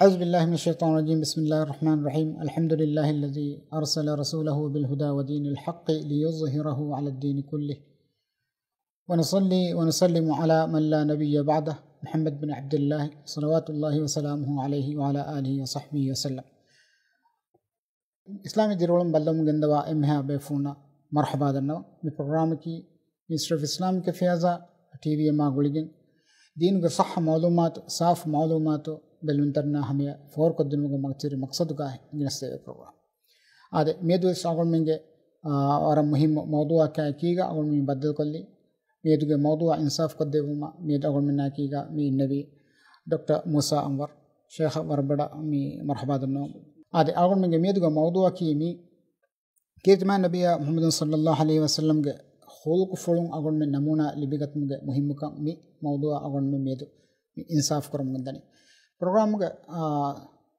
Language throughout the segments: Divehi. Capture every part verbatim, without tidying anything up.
أعوذ بالله من الشيطان الرجيم. بسم الله الرحمن الرحيم. الحمد لله الذي أرسل رسوله بالهدى ودين الحق ليظهره على الدين كله. ونصلي ونسلم على من لا نبي بعده، محمد بن عبد الله، صلوات الله وسلامه عليه وعلى آله وصحبه وسلم. އިސްލާމީ ދިރިއުޅުން ބައްލަވަމުން ގެންދަވާ އެންމެހާ ބޭފުޅުންނަށް މަރުޙަބާ ދަންނަވަން. މި ޕްރޮގްރާމަކީ މިނިސްޓްރީ އޮފް އިސްލާމިކް އެފެއާޒާ ޓީވީއެމްއާ ގުޅިގެން، ދީނުގެ ޞައްޙަ މަޢުލޫމާތު، ސާފު މަޢުލޫމާތު ބެލުންތެރިންނާ ހަމަޔަށް ފޯރުކޮށްދިނުމުގެ މަގުތެރި މަޤްޞަދުގައި ގެނެސްދެވޭ ޕްރޮގްރާމް. އާދެ، މިއަދުވެސް އަޅުގަނޑުމެންގެ، އާ، ވަރަށް މުހިއްމު މައުޟޫޢަކާ އެކީގަ އަޅުގަނޑުމެން ބައްދަލުކޮށްލީ، މިއަދުގެ މައުޟޫޢަށް އިންސާފުކޮށްދެއްވުމަށް މިއަދު އަޅުގަނޑުމެންނާ އެކީގަ މި އިންނެވީ ޑޮކްޓަރ މޫސާ އަންވަރު ޝޭޚަށް ވަރަށް ބޮޑަށް މި މަރުޙަބާ ދަންނަވަން. އާދެ، އަޅުގަނޑުމެންގެ މިއަދުގެ މައުޟޫޢަކީ މި ކީރިތި މާތް ނަބިއްޔާ މުޙައްމަދު ޞައްލައްލާހު ޢަލައިހި ވަސައްލަމްގެ ޚުލްޤުފުޅުން އަޅުގަނޑުމެން ނަމޫނާ ލިބިގަތުމުގެ މުހިއްމުކަން މި މައުޟޫޢަށް އަޅުގަނޑުމެން މިއަދު މި އިންސާފު ކުރަމުން ދަނީ. ޕްރޮގްރާމުގެ، އާ،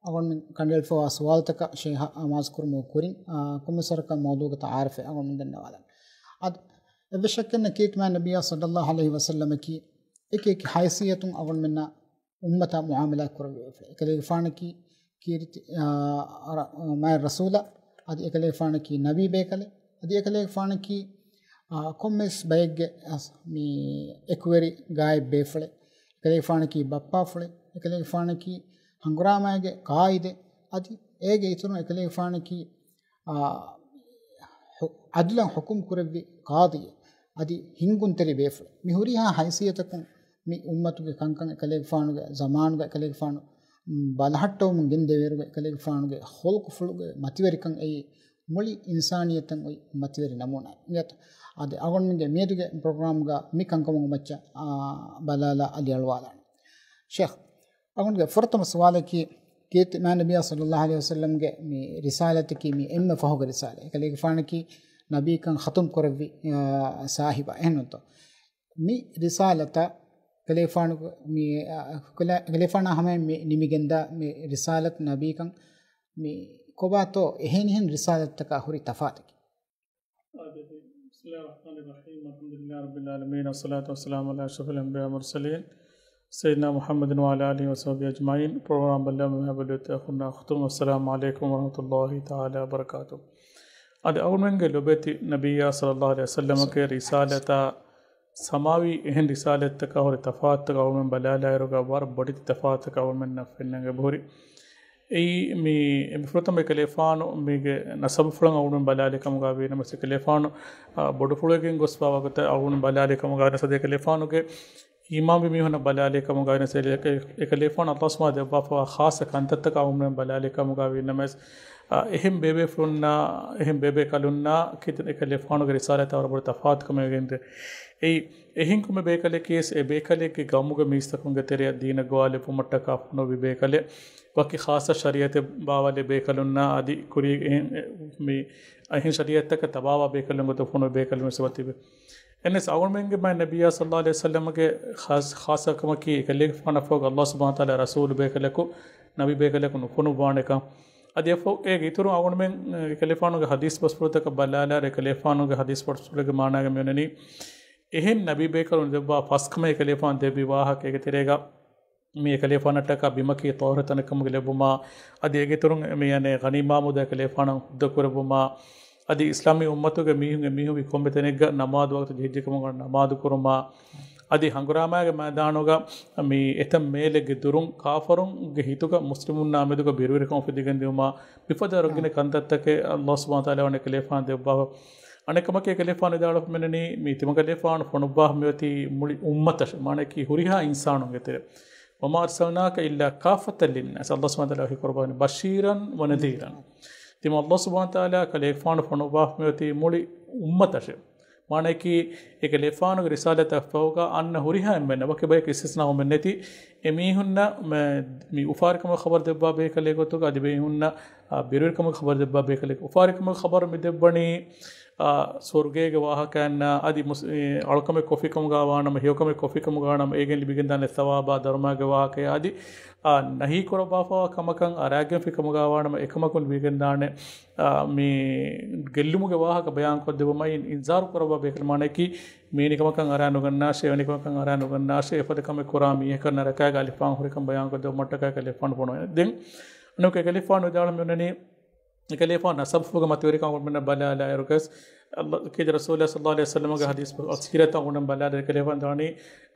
އަޅުގަނޑުމެން ކަނޑައެޅިފައިވާ ސުވާލުތަކަށް ޝޭޚާ އަމާޒު ކުރުމުގެ ކުރިން، އާ، ކޮންމެސް ވަރަކަށް މައުޟޫޢުގެ ތަޢާރަފެއް އަޅުގަނޑުމެން ދަންނަވާލަން. އަދި އެއްވެސް ޝައްކެއް ނެތް ކީރިތި މާތް ނަބިއްޔާ ޞައްލައްލާހު ޢަލައިހި ވަސައްލަމަކީ އެކި އެކި ހައިސިއްޔަތުން އަޅުގަނޑުމެންނާ އުއްމަތާ މުޢާމަލާތް ކުރެވޭފުޅެއް. އެކަލޭގެފާނަކީ ކީރިތި، އާ، ރަ-، މާތް ރަސޫލާ، އަދި އެކަލޭގެފާނަކީ ނަބީ ބޭކަލެއް، އަދި އެކަލޭގެފާނަކީ، އާ، ކޮންމެސް ބައެއްގެ އަސް-، މި އެކުވެރި ގާތް ބޭފުޅެއް، އެކަލޭގެފާނަކީ ބައްޕާފުޅެއް، އެކަލޭގެފާނަކީ ހަނގުރާމައިގެ ޤާއިދެއް، އަދި އޭގެ އިތުރުން އެކަލޭގެފާނަކީ، އާ، ހު-، ޢަދުލަށް ޙުކުމް ކުރެއްވި ޤާޟީއެއް، އަދި ހިންގުންތެރި ބޭފުޅެއް. މި ހުރިހާ ހައިސިއްޔަތަކުން މި އުއްމަތުގެ ކަންކަން އެކަލޭގެފާނުގެ ޒަމާނުގަ އެކަލޭގެފާނު، މް، ބަލަހައްޓަވަމުން ގެންދެވޭއިރުގަ އެކަލޭގެފާނުގެ ޚުލްޤުފުޅުގެ މަތިވެރިކަން އެއީ މުޅި އިންސާނިއްޔަތަށް އޮތް މަތިވެރި ނަމޫނާ. އިނގޭތޯ؟ އަދި އަޅުގަނޑުމެންގެ މިއަދުގެ ޕްރޮގްރާމްގަ މި ކަންކަމުގެ މައްޗަށް، އާ، ބަލާލާ އަލިއަޅުވާލާނެ. ޝޭޚް، އަޅުގަނޑުގެ ފުރަތަމަ ސުވާލަކީ، ކީރިތި މާތް ނަބިއްޔާ ޞައްލައްލާހު ޢަލައިހި ވަސައްލަމްގެ މި ރިސާލަތަކީ މި އެންމެ ފަހުގެ ރިސާލަ. އެކަލޭގެފާނަކީ ނަބީކަން ޚަތުމް ކުރެއްވި، އާ، ސާހިބާ. އެހެންނޫންތޯ؟ މި ރިސާލަތަށް ކަލޭފާނު މި، އަ، ކަލޭ-، ކަލޭފާނާ ހަމައިން މި ނިމިގެންދާ މި ރިސާލަތު ނަބީކަން މި ކޮބާތޯ އެހެނިހެން ރިސާލަތްތަކާ ހުރި ތަފާތަކީ؟ އާދެ، بسم الله الرحمن الرحيم. الحمد لله رب العالمين. والصلاة والسلام على أشرف الأنبياء والمرسلين. ސައްޔިދުނާ މުޙައްމަދު ވަޢަލާ އާލިހި ވަޞަޙްބިހި އަޖްމަޢީން. ޕްރޮގްރާމް ބައްލަވާ މި ބައި ބެލުވި އަޚުންނާ އުޚްތުން، އައްސަލާމު ޢަލައިކުމް ވަރަޙްމަތުﷲި ތަޢާލާ ވަބަރަކާތުހު. އަދި އަޅުގަނޑުމެންގެ ލޮބެތި ނަބިއްޔާ ޞައްލައްލާހު ޢަލައިހި ވަސައްލަމަކަށް ރިސާލަތާ ސަމާވީ އެހެން ރިސާލަތްތަކާ ހުރި ތަފާތުތަކަށް އަޅުގަނޑުމެން ބަލާލާއިރުގަ ވަރަށް ބޮޑެތި ތަފާތުތަކަށް އަޅުގަނޑުމެންނަށް ފެންނަން އެބަހުރި. އެއީ މި، މި ފުރަތަމަ އެކަލޭފާނު މީގެ ނަސަބުފުޅަށް އަޅުގަނޑުމެން ބަލާލި ކަމުގަ ވީނަމަވެސް އެކަލޭފާނު، އާ، ބޮޑުފުޅުވެގެން ގޮސްފާ ވަގުތަށް އަޅުގަނޑު ބަލާލި ކަމުގަ ވެސް އަދި އެކަލޭފާނުގެ އީމާންވި މީހުންނަށް ބަލާލި ކަމުގައި ވެސް އެ-، އެކަލޭފާނު އައްލާހު ސުބްޙާނަހޫ ދެއްވާފައިވާ ޚާއްޞަ ކަންތައްތަކަށް އަޅުގަނޑުމެން ބަލާލި ކަމުގައި ވީނަމަވެސް، އާ، އެހެން ބޭބޭފުޅުންނާ، އެހެން ބޭބޭ ކަލުންނާ ކީރިތި އެކަލޭފާނުގެ ރިސާލަތާ ވަރަށް ބޮޑު ތަފާތުކަމެއް ވެގެންދޭ. އެއީ، އެހެން ކޮންމެ ބޭކަލެކީވެސް އެ ބޭކަލެއްގެ ގައުމުގެ މީސްތަކުންގެ ތެރެއަށް ދީނަށް ގޮވާލެއްވުމަށްޓަކާ ފޮނުއްވި ބޭކަލެއް. ވަކި ޚާއްޞަ ޝަރީޢަތެއް ބާވާލި ބޭކަލުންނާ އަދި ކުރީ އެހެން، އެ، މި އެހެން ޝަރީޢަތްތަކަށް ތަބާވާ ބޭކަލުން ގޮތަށް ފޮނުވި ބޭކަލުން ވެސް އޮތީ. އެހެނަސް އަޅުގަނޑުމެންގެ މާތް ނަބިއްޔާ ޞައްލައްލާހު ޢަލައިހި ވަސައްލަމަގެ ޚާއްޞަ، ޚާއްޞަ ކަމަކީ އެކަލޭގެފާނަށްފަހުގަ އައްލާހު ސުބްޙާނަހޫ ވަތަޢާލާ ރަސޫލު ބޭކަލަކު، ނަބީ ބޭކަލަކު ނުފޮނުއްވާނެކަން. އަދި އެފަހު އޭގެ އިތުރުން އަޅުގަނޑުމެން އެކަލޭފާނުގެ ޙަދީޘް ބަސްފުޅުތަކަށް ބަލާލާއިރު، އެކަލޭފާނުގެ ޙަދީޘް ބަސްފުޅުގެ މާނާގަ މިވަނީ، އެހެން ނަބީ ބޭކަލުން ދެއްވާ ފަސް ކަމެއް އެކަލޭފާނު ދެއްވި ވާހަކަ އޭގެ ތެރޭގަ މި އެކަލޭފާނަށްޓަކާ ބިމަކީ ޠާހިރު ތަނެއް ކަމުގަ ލެއްވުމާ، އަދި އޭގެ އިތުރުން މި އަނެއް ޣަނީމާ މުދާ އެކަލޭފާނަށް ހުއްދަ ކުރެއްވުމާ، އަދި އިސްލާމީ އުއްމަތުގެ މީހުން އެމީހުން ވީ ކޮންމެ ތަނެއްގަ ނަމާދު ވަގުތު ޖެހިއްޖެ ކަމުގަ ނަމާދު ކުރުމާ، އަދި ހަނގުރާމައިގެ މައިދާނުގަ މި އެތައް މޭލެއްގެ ދުރުން ކާފަރުންގެ ހިތުގަ މުސްލިމުންނާ މެދުގަ ބިރުވެރިކަން އުފެދިގެން ދިއުމާ، މިފަދަ ވަރަށް ގިނަ ކަންތައްތަކެއް އައްލާހު ސުބްޙާނަހޫ ވަތަޢާލާ ވަނީ އެކަލޭފާނު ދެއްވާފަ. އަނެއް ކަމަކީ އެކަލޭފާނު ވިދާޅުވެފަ މިވަނީ، މި ތިމަން ކަލޭފާނު ފޮނުއްވާފަ މިއޮތީ މުޅި އުއްމަތަށް، މާނައަކީ ހުރިހާ އިންސާނުންގެ ތެރެ. وما أرسلناك إلا كافة للناس. އައްލާހު ސުބްޙާނަހޫ ވަތަޢާލާ ވަޙީ ކުރައްވަނީ بشيرا ونذيرا. ތިމަން އައްލާހު ސުބްޙާނަހޫ ވަތަޢާލާ ކަލޭފާނު ފޮނުއްވާފަ މިއޮތީ މުޅި އުއްމަތަށެ. މާނައަކީ، އެކަލޭފާނުގެ ރިސާލަތަށް ފަހުގަ އަންނަ ހުރިހާ އެންމެންނަށް، ވަކި ބަޔަކު އިސްތިސްނާ ވުމެއް ނެތި، އެމީހުންނަށް މެ-، މި އުފާވެރިކަމުގެ ޚަބަރު ދެއްވާ ބޭކަލެއް ގޮތުގަ އަދި އެމީހުންނަށް، އާ، ބިރުވެރިކަމުގެ ޚަބަރު ދެއްވާ ބޭކަލެއް. އުފާވެރިކަމުގެ ޚަބަރު މި ދެއްވަނީ، އާ، ސުވަރުގޭގެ ވާހަކައިންނާ އަދި މުސް-، އެ، އަޅުކަމެއް ކޮށްފިކަމުގަ ވާނަމަ، ހެޔޮކަމެއް ކޮށްފިކަމުގަ ވާނަމަ، އޭގެން ލިބިގެންދާނެ ޘަވާބާ ދަރުމައިގެ ވާހަކަޔާ އަދި، އާ، ނަހީ ކުރައްވާފައިވާ ކަމަކަށް އަރާގެންފި ކަމުގަ ވާނަމަ، އެކަމަކުން ލިބިގެންދާނެ، އާ، މި ގެއްލުމުގެ ވާހަކަ ބަޔާންކޮށްދެއްވުމަށް އިންޒާރު ކުރައްވާ ބޭކަލެއް. މާނައަކީ، މީނިކަމަކަށް އަރާ ނުގަންނާށޭ، އެވެނިކަމަކަށް އަރާ ނުގަންނާށޭ، އެފަދަ ކަމެއް ކުރާ މީހަކަށް ނަރަކާގެ އަލިފާން ހުރިކަން ބަޔާންކޮށްދެއްވުމަށްޓަކާ އެކަލޭފާނު ފޮނުވޭ. ދެން އަނެކަ އެކަލޭފާނު ވިދާޅުމި އޮންނަނީ، އެކަލޭފާނު ނަސަބުފުޅުގެ މަތިވެރިކަން އަޅުގަނޑުމެންނަށް ބަލާލާއިރުގަސް، ކީރިތި ރަސޫލާ ޞައްލައްލާހު ޢަލައިހި ވަސައްލަމަގެ ޙަދީޘް ސީރަތަށް އަޅުގަނޑުމެން ބަލާލާއިރު އެކަލޭފާނު ދާނީ،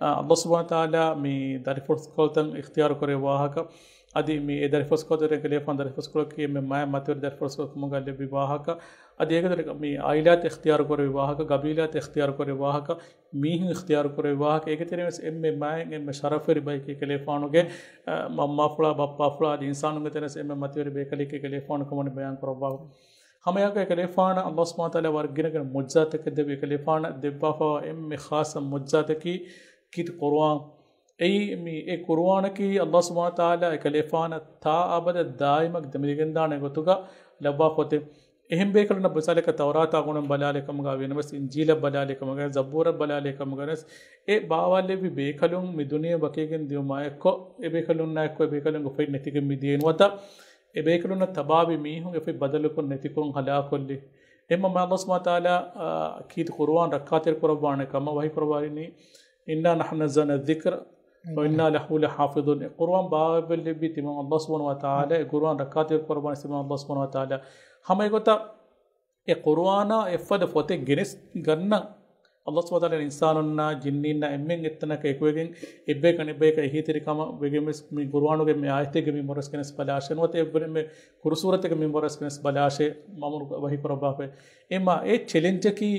އާ، ﷲ ސުބްޙާނަހޫ ވަތަޢާލާ މި ދަރިފުޅުސްކޮޅުތައް އިޚްތިޔާރު ކުރެއްވި ވާހަކަ، އަދި މި އެ ދަރިފުޅުސްކޮޅުތައް އެކަލޭފާނު ދަރިފުޅުސްކޮޅަކީ އެންމެ މާތް މަތިވެރި ދަރިފުޅުސްކޮޅެއް ކަމުގަ ލެއްވި ވާހަކަ، އަދި އޭގެ އަދި މި ޢާއިލާތައް އިޚްތިޔާރު ކުރެއްވި ވާހަކަ، ޤަބީލާތައް އިޚްތިޔާރު ކުރެއްވި ވާހަކަ، މީހުން އިޚްތިޔާރު ކުރެއްވި ވާހަކަ، އޭގެ ތެރެއިން ވެސް އެންމެ މާތް އެންމެ ޝަރަފުވެރި ބަޔަކީ އެކަލޭފާނުގެ، އަ، މަންމާފުޅާ، ބައްޕާފުޅާ އަދި އިންސާނުންގެ ތެރެއިން ވެސް އެންމެ މަތިވެރި ބޭކަލެއް އެކަލޭފާނު ކަމަށް ބަޔާން ކުރައްވާ. ހަމައެއާއެކު އެކަލޭފާނަށް ﷲ ސުބްޙާނަހޫ ވަތަޢާލާ ވަރަށް ގިނަ ގިނަ މުޢުޖިޒާތަކެއް ދެއްވި. އެކަލޭފާނަށް ދެއްވާފައިވާ އެންމެ ޚާއްޞަ މުޢުޖިޒާތަކީ ކީރިތި ޤުރުއާން. އެއީ މި އެ ޤުރުއާނަކީ ﷲ ސުބްޙާނަހޫ ވަތަޢާލާ އެކަލޭފާނަށް ތާ އަބަދަށް ދާއިމަށް ދެމިގެންދާނެ ގޮތުގަ ލައްވާ ފޮތެއް. އެހެން ބޭކަލުންނަށް މިސާލަކަށް ތައުރާތާ އަޅުގަނޑުމެން ބަލާލި ކަމުގަ ވިޔަނަމަވެސް އިންޖީލަށް ބަލާލި ކަމުގަ، ޒަބޫރަށް ބަލާލި ކަމުގަ ވެސް އެ ބާވާލެއްވި ބޭކަލުން މި ދުނިޔެ ވަކިވެގެން ދިޔުމާއެއްކޮށް، އެ ބޭކަލުންނާއެއްކޮށް އެ ބޭކަލުންގެ އުފެއް ނެތިގެން މި ދިޔަ ނުވަތަ އެ ބޭކަލުންނަށް ތަބާވި މީހުން އެ އުފެއް ބަދަލުކޮށް ނެތިކޮށް ހަލާކުކޮށްލި. އެހެންވީމަ ﷲ ސުބްޙާނަހޫ ވަތަޢާލާ، އާ، ކީރިތި ޤުރުއާން ރައްކާތެރި ކުރައްވާނެ ކަމަށް ވަޙީ ކުރައްވާލީ، إنا نحن نزلنا الذكر وإنا له لحافظون. އެ ޤުރުއާން ބާވާލެއްވި ތިމަން ﷲ ސުބްޙާނަހޫ ވަތަޢާލާ، އެ ޤުރުއާން ރައްކާތެރި ކުރައްވާނެ ތިމަން ﷲ ސުބްޙާނަހޫ ވަތަޢާލާ. ހަމަ އެގޮތަށް އެ ޤުރުއާނާ އެއްފަދަ ފޮތެއް ގެނެސް ގަންނަން ﷲ ސުބްޙާނަހޫ ވަތަޢާލާ އިންސާނުންނާ ޖިންނީންނާ އެންމެން އެއްތަނަކަށް އެކުވެގެން އެއްބަޔަކަށް އަނެއްބަޔަކަށް އެހީތެރިކަމަށް ވެގެން ވެސް މި ޤުރުއާނުގެ މި އާޔަތެއްގެ މިންވަރު ވެސް ގެނެސް ބަލާށޭ ނުވަތަ އެއްވެރިން މި ކުރުސޫރަތެއްގެ މިންވަރު ވެސް ގެނެސް ބަލާށޭ މައުމޫރު ވަޙީ ކުރައްވާފައި. އެމާ އެ ޗެލެންޖަކީ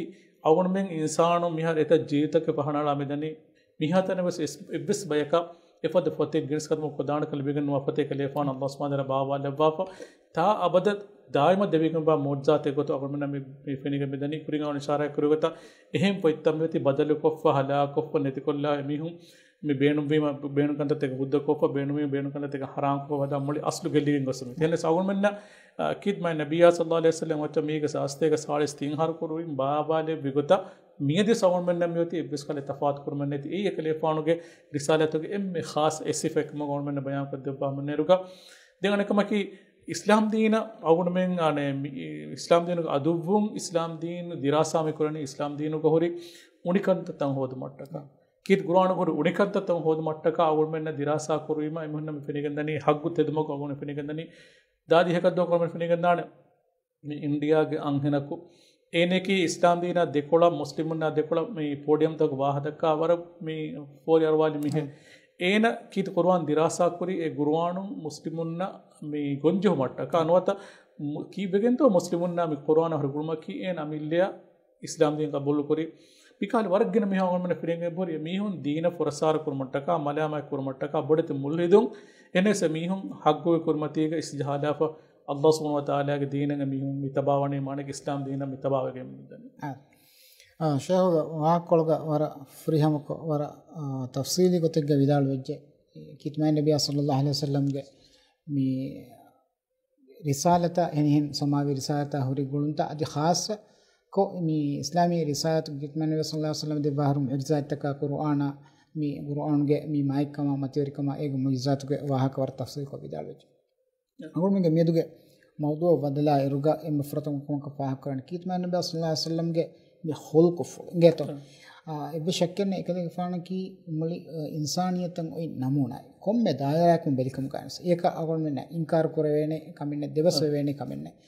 އަޅުގަނޑުމެން އިންސާނުން މިހާރު އެތައް ޖީލުތަކެއް ފަހަނައަޅާ މިދަނީ. މިހާތަނަށް ވެސް އެސް-، އެއްވެސް ބަޔަކަށް އެފަދަ ފޮތެއް ގެނެސް ކަމުގަ ކޮށްދާނެކަން ލިބިގެން ނުވާ ފޮތެއް އެކަލޭފާނު ﷲ ސުބްޙާނަހޫ ވަތަޢާލާ ބާވާލައްވާފަ، ތާ އަބަދަށް ދާއިމަށް ދެވިގެންވާ މުޢުޖިޒާތެއް ގޮތަށް އަޅުގަނޑުމެންނަށް މި، މި ފެނިގެން މިދަނީ. ކުރިން އަޅުގަނޑު އިޝާރާތް ކުރި ގޮތަށް އެހެން ފޮތްތައް މިއޮތީ ބަދަލުކޮށްފަ، ހަލާކުކޮށްފަ، ނެތިކޮށްލާ އެމީހުން މި ބޭނުންވީމަ، ބޭނުން ކަންތައްތަކެއް ހުއްދަކޮށްފަ، ބޭނުންވީމަ، ބޭނުން ކަންތައްތަކެއް ހަރާންކޮށްފަ ވަދާ މުޅި އަސްލު ގެއްލިގެން ގޮސް މި. އެހެންވެސް އަޅުގަނޑުމެންނަށް، އާ، ކީރިތި މާތް ނަބިއްޔާ ޞައްލައްލާހު ޢަލައިހި ވަސައްލަމަ ވައްޗަށް މީގެ ސާސްތޭކަ ސާޅީސް ތިން އަހަރު ކުރުވިން ބާވާލެއްވި ގޮތަށް މިއަދި އަޅުގަނޑުމެންނަށް މިއޮތީ އެއްވެސް ކަހަލަ ތަފާތު ކުރުމެއް ނެތި. އެއީ އެކަލޭފާނުގެ ރިސާލަތުގެ އެންމެ ޚާއްޞަ އެއް ސިފައެއް ކަމަށް އަޅުގަނޑުމެން ބަޔާންކޮށްދެއްވާ މުންނެރުގަ. ދެން އަނެއްކަމަކީ، އިސްލާމް ދީނަށް އަޅުގަނޑުމެން، އަނެ، މި، އިސްލާމް ދީނުގެ އަދުއްވުން، އިސްލާމް ދީނު ދިރާސާ މި ކުރަނީ، އިސްލާމް ދީނުގަ ހުރި އުނިކަންތައްތައް ހޯދުމަށްޓަކާ. ކީރިތި ޤުރުއާނުގަ ހުރި އުނިކަންތައްތައް ހޯދުމަށްޓަކާ އަޅުގަނޑުމެންނަށް ދިރާސާ ކުރުވީމަ، އެމީހުންނަށް މި ފެނިގެންދަނީ، ޙައްޤު ތެދުމަގު އަޅުގަނޑު ފެނިގެންދަނީ. ދާދި ހެކަށްދުވަހަކު އަޅުގަނޑު ފެނިގެންދާނެ. މި އިންޑިއާގެ އަންހެނަކު، އޭނައަކީ އިސްލާމް ދީނާ ދެކޮޅަށް، މުސްލިމުންނާ ދެކޮޅަށް މި ޕޯޑިއަމްތަކުގަ ވާހަކަދައްކާ ވަރަށް މި ފޯރި އަރުވާލި މީހެއް. އޭނަ ކީރިތި ޤުރުއާން ދިރާސާކުރި އެ ޤުރުއާނުން މުސްލިމުންނަށް މި ގޮންޖެހުމަށްޓަކާ ނުވަތަ މު-، ކީއްވެގެންތޯ މުސްލިމުންނާ މި ޤުރުއާނާ ހުރި ގުޅުމަކީ އޭނަ އަމިއްލައަށް އިސްލާމް ދީން ޤަބޫލުކުރި. މިކަހަލަ ވަރަށް ގިނަ މީހުން އަޅުގަނޑުމެންނަށް ފެނިގެން އެބަހުރި. އެމީހުން ދީނަށް ފުރައްސާރަ ކުރުމަށްޓަކާ، މަލާމާތް ކުރުމަށްޓަކާ، ބޮޑެތި މުލްހިދުން. އެހެންވެސް އެމީހުން ޙައްޤުގެ ކުރިމަތީގަ އިސްޖަހާލާފަ، ﷲ ސުބްޙާނަހޫ ވަތަޢާލާގެ ދީނަށް އެމީހުން މި ތަބާވަނީ، މާނައަކީ އިސްލާމް ދީނަށް މި ތަބާވެގެން މިދަނީ. އާ. އާ، ޝޭޚުގެ ވާހަކަކޮޅުގަ ވަރަށް ފުރިހަމަކޮށް، ވަރަށް، އާ، ތަފްޞީލީ ގޮތެއްގަ ވިދާޅުވެއްޖެ. ކީރިތި މާތް ނަބިއްޔާ ޞައްލައްލާހު ޢަލައިހި ވަސައްލަމްގެ މި ރިސާލަތަށް، އެހެނިހެން ސަމާވި ރިސާލަތާ ހުރި ގުޅުންތައް އަދި ޚާއްޞަކޮށް މި އިސްލާމީ ރިސާލަތު ކީރިތި މާތް ނަބިއްޔާ ޞައްލައްލާހު ޢަލައިހި ވަސައްލަމަށް ދެއްވާ ހުރި މުޢުޖިޒާތްތަކާ ޤުރުއާނާ މި ޤުރުއާނުގެ މި މާތްކަމާ، މަތިވެރިކަމާ، އޭގެ މުޢުޖިޒާތުގެ ވާހަކަ ވަރަށް ތަފްޞީލުކޮށް ވިދާޅުވެއްޖެ. އަޅުގަނޑުމެންގެ މިއަދުގެ މައުޟޫޢަށް ވަދެލާ އިރުގަ އެންމެ ފުރަތަމަ ކަމަކަށް ފާހަގަކުރަނީ ކީރިތި މާތް ނަބިއްޔާ ޞައްލައްލާހު ޢަލައިހި ވަސައްލަމްގެ މި ޚުލްޤުފުޅު އިނގޭތޯ؟ އާ، އެއްވެސް ޝައްކެއް ނެތް އެކަލޭގެފާނަކީ މުޅި، އާ، އިންސާނިއްޔަތަށް އޮތް ނަމޫނާއެއް. ކޮންމެ ދާއިރާއަކުން ބެލިކަމުގައިވެސް އެއަކަށް އަޅުގަނޑުމެންނަށް އިންކާރު ކުރެވޭނެ ކަމެއް ނެތް، ދެބަސް ވެވޭނެ ކަމެއް ނެތް.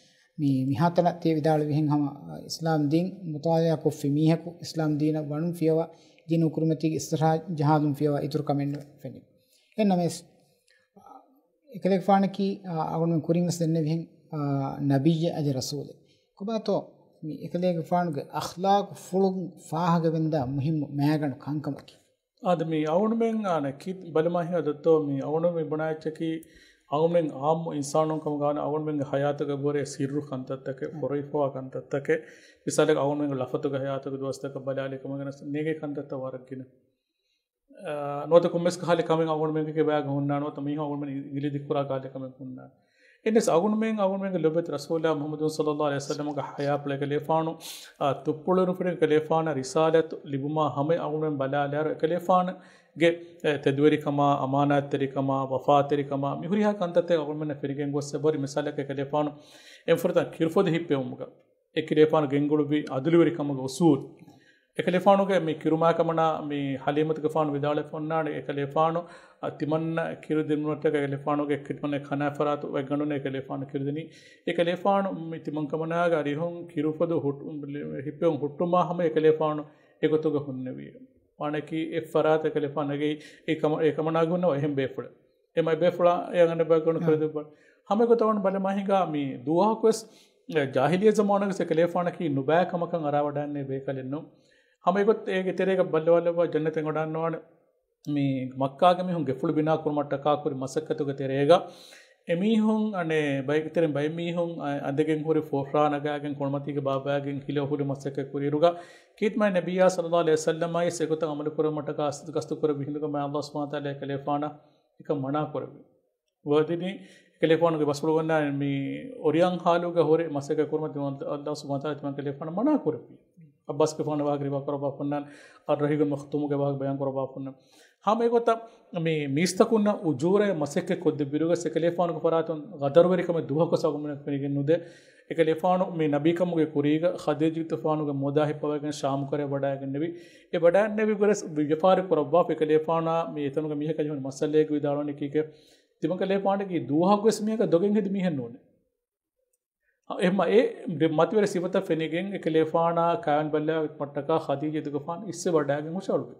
މި، މިހާތަނަށް ތިޔަ ވިދާޅުވިހެން ހަމަ، އާ، އިސްލާމް ދީން މުޠާލަޢާ ކޮށްފި މީހަކު، އިސްލާމް ދީނަށް ވަނުން ފިޔަވާ، ދީނު ކުރިމަތީގެ އިސްތިޝްހާދުން ފިޔަވާ އިތުރު ކަމެއް ނުފެނި. އެހެންނަމަވެސް، އެކަލޭގެފާނަކީ، އާ، އަޅުގަނޑުމެން ކުރިން ވެސް ދެންނެވިހެން، އާ، ނަބިއްޔެއް އަދި ރަސޫލެއް. ކޮބާތޯ މި އެކަލޭގެފާނުގެ އަޚްލާޤުފުޅުން ފާހަގަވެންދާ މުހިއްމު މައިގަނޑު ކަންކަމަކީ؟ އާދެ، މި އަޅުގަނޑުމެން އާނ ކި-، ބަލަމާ ހިނގާ ދޮއްތޯ، މި އަޅުގަނޑު މި ބުނާ އެއްޗަކީ، އަޅުގަނޑުމެން އާއްމު އިންސާނުން ކަމުގަ ވާނެ، އަޅުގަނޑުމެންގެ ޙަޔާތުގަ އެބަހުރި ސިއްރު ކަންތައްތަކެއް، ފޮރުވިފަވާ ކަންތައްތަކެއް، މިސާލަކަށް އަޅުގަނޑުމެންގެ ލަފަތުގެ ޙަޔާތުގެ ދުވަސްތަކަށް ބަލާލި ކަމަށް ގެނަސް ނޭގޭ ކަންތައްތައް ވަރަށް ގިނަ. އާ، ނުވަތަ ކޮންމެސް ކަހަލަ ކަމެއް އަޅުގަނޑުމެންގެ ކިބާގަ ހުންނާނެ، ނުވަތަ މީހުން އަޅުގަނޑުމެން އި-، އިނގިލި ދިއްކުރާ ކަހަލަ ކަމެއް ހުންނާނެ. އެހެނަސް އަޅުގަނޑުމެން، އަޅުގަނޑުމެންގެ ލޮބުވެތި ރަސޫލާ މުޙައްމަދު ޞައްލައްލާހު ޢަލައިހި ވަސައްލަމަގެ ޙަޔާތްޕުޅު އެކަލޭފާނު، އާ، ތުއްޕުޅުވެރިން އެކަލޭފާނަށް ރިސާލަތު ލިބުމާ ހަމަ އަޅުގަނޑުމެން ބަލާލާއިރު، އެކަލޭފާނުގެ، އެ، ތެދުވެރިކަމާ، އަމާނާތްތެރިކަމާ، ވަފާތެރިކަމާ، މި ހުރިހާ ކަންތައްތައް އަޅުގަނޑުމެންނަށް ފެނިގެން ގޮސް އެބަހުރި. މިސާލަކަށް އެކަލޭފާނު އެންފުރަތަމަ ކިރުފޮދި ހިއްޕެވުމުގަ، އެކަލޭފާނު ގެންގުޅުއްވި ޢަދުލުވެރިކަމުގެ އުޞޫލު. އެކަލޭފާނުގެ މި ކިރުމާ ކަމަނާ މި ޙަލީމަތުގެފާނު ވިދާޅުވެފަ އޮންނާނެ، އެކަލޭފާނު އަ، ތިމަންނަ ކިރު ދިނުމަށްޓަކައި އެކަލޭފާނުގެ ކިތަންމެ ކަނާ ފަރާތު ވެގަނޑުން އެކަލޭފާނު ކިރުދިނީ. އެކަލޭފާނު މި ތިމަން ކަމަނާގެ އަރިހުން ކިރުފޮދު ހުއްޓު-، ހިއްޕެވުން ހުއްޓުމާ ހަމަ އެކަލޭފާނު އެގޮތުގަ ހުންނެވި. ވާނަކީ އެއް ފަރާތަށް އެކަލޭފާނު ނެގި އެ ކަމަ-، އެ ކަމަނާގެ ހުންނަވަ އެހެން ބޭފުޅެއް. އެ މަ-، ބޭފުޅާ އެ އަނގަނޑެއް ބައި ގޮނޑު ކުރެދެއްވާ. ހަމަ އެގޮތަށް ވަން ބަލަމާ ހިނގާ މި ދުވަހަކުވެސް ޖާހިލިއްޔަ ޒަމާނުގެ އެކަލޭފާނަކީ ނުބައި ކަމަކަށް އަރާވަޑައިގެންނެވި ބޭކަލެއް ނޫން. ހަމަ އެގޮތަށް އޭގެ ތެރޭގަ ބައްލަވާލައްވާ ޖަންނަތެއް އެނގިވަޑައިގަންނަވާނެ. މި މައްކާގެ މީހުން ގެފުޅު ބިނާ ކުރުމަށްޓަކާ ކުރި މަސައްކަތުގެ ތެރޭގަ އެމީހުން އަނެއް ބައި-، ތެރެއިން ބައެއް މީހުން އަ-، އަނދެގެން ހުރި ފޯފްރާ ނަގާގެން ކޮނޑުމަތީގެ ބާބާގެން ހިލަ ހުރި މަސައްކަތް ކުރިއިރުގަ ކީރިތި މާތް ނަބިއްޔާ ޞައްލައްލާހު ޢަލައިހި ވަސައްލަމާއި އެގޮތަށް ޢަމަލު ކުރުމަށްޓަކާ ގަސްތު ކުރެއްވި ހިނދުގަ މާތް ﷲ ސުބްޙާނަހޫ ވަތަޢާލާ އެކަލޭފާނަށް އެކަން މަނާ ކުރެއްވި. ވަދިނީ އެކަލޭފާނުގެ ބަސްފުޅުގަންނާ މި އޮރިޔާން ހާލުގަ ހުރެ މަސައްކަތް ކުރުމަށް ﷲ ސުބްޙާނަހޫ ވަތަޢާލާ ތިމަން ކަލޭފާނަށް މަނާ ކުރެއްވި. ޢައްބާސްގެފާނު ވާހަކަ ރިވާ ކުރައްވާފަ އޮންނާނެ، އައްރަހީގުލް މަޚްތޫމުގެ ވާހަކަ ބަޔާން ކުރައްވާފަ އޮންނާނެ. ހަމަ އެގޮތަށް މި މީސްތަކުންނަށް އުޖޫރައެއް މަސައްކަތް ކޮށްދެއްވިއިރުގަ އެކަލޭފާނުގެ ފަރާތުން ޣަދަރުވެރިކަމެއް ދުވަހަކުވެސް އަގުމެންނަށް ފެނިގެން ނުދޭ. އެކަލޭފާނު މި ނަބީކަމުގެ ކުރީގަ ޚަދީޖަތުފާނުގެ މުދާ ހިއްޕަވައިގެން ޝާމު ކަރަށް ވަޑައިގެންނެވި. އެ ވަޑައިގެންނެވި ގޮތަށް ވިޔަފާރި ކުރައްވާފަ އެކަލޭފާނާ މި އެތަނުގެ މީހަކަށް ޖެހުނު މައްސަލައިގެ ވިދާޅުވަނީ ކީކޭ؟ ތިމަން ކަލޭފާނަކީ ދުވަހަކުވެސް މީހަކަށް ދޮގެއް ހެދި މީހެއް ނޫނޭ. އެހެންމަ އެ މަތިވެރި ސިފަތައް ފެނިގެން އެކަލޭފާނާ ކާވެނި ބައްލަވާގެންވުމަށްޓަކާ ޚަދީޖަތުގެފާނު އިއްސެ ވަޑައިގެން ހުށަހަޅުވި.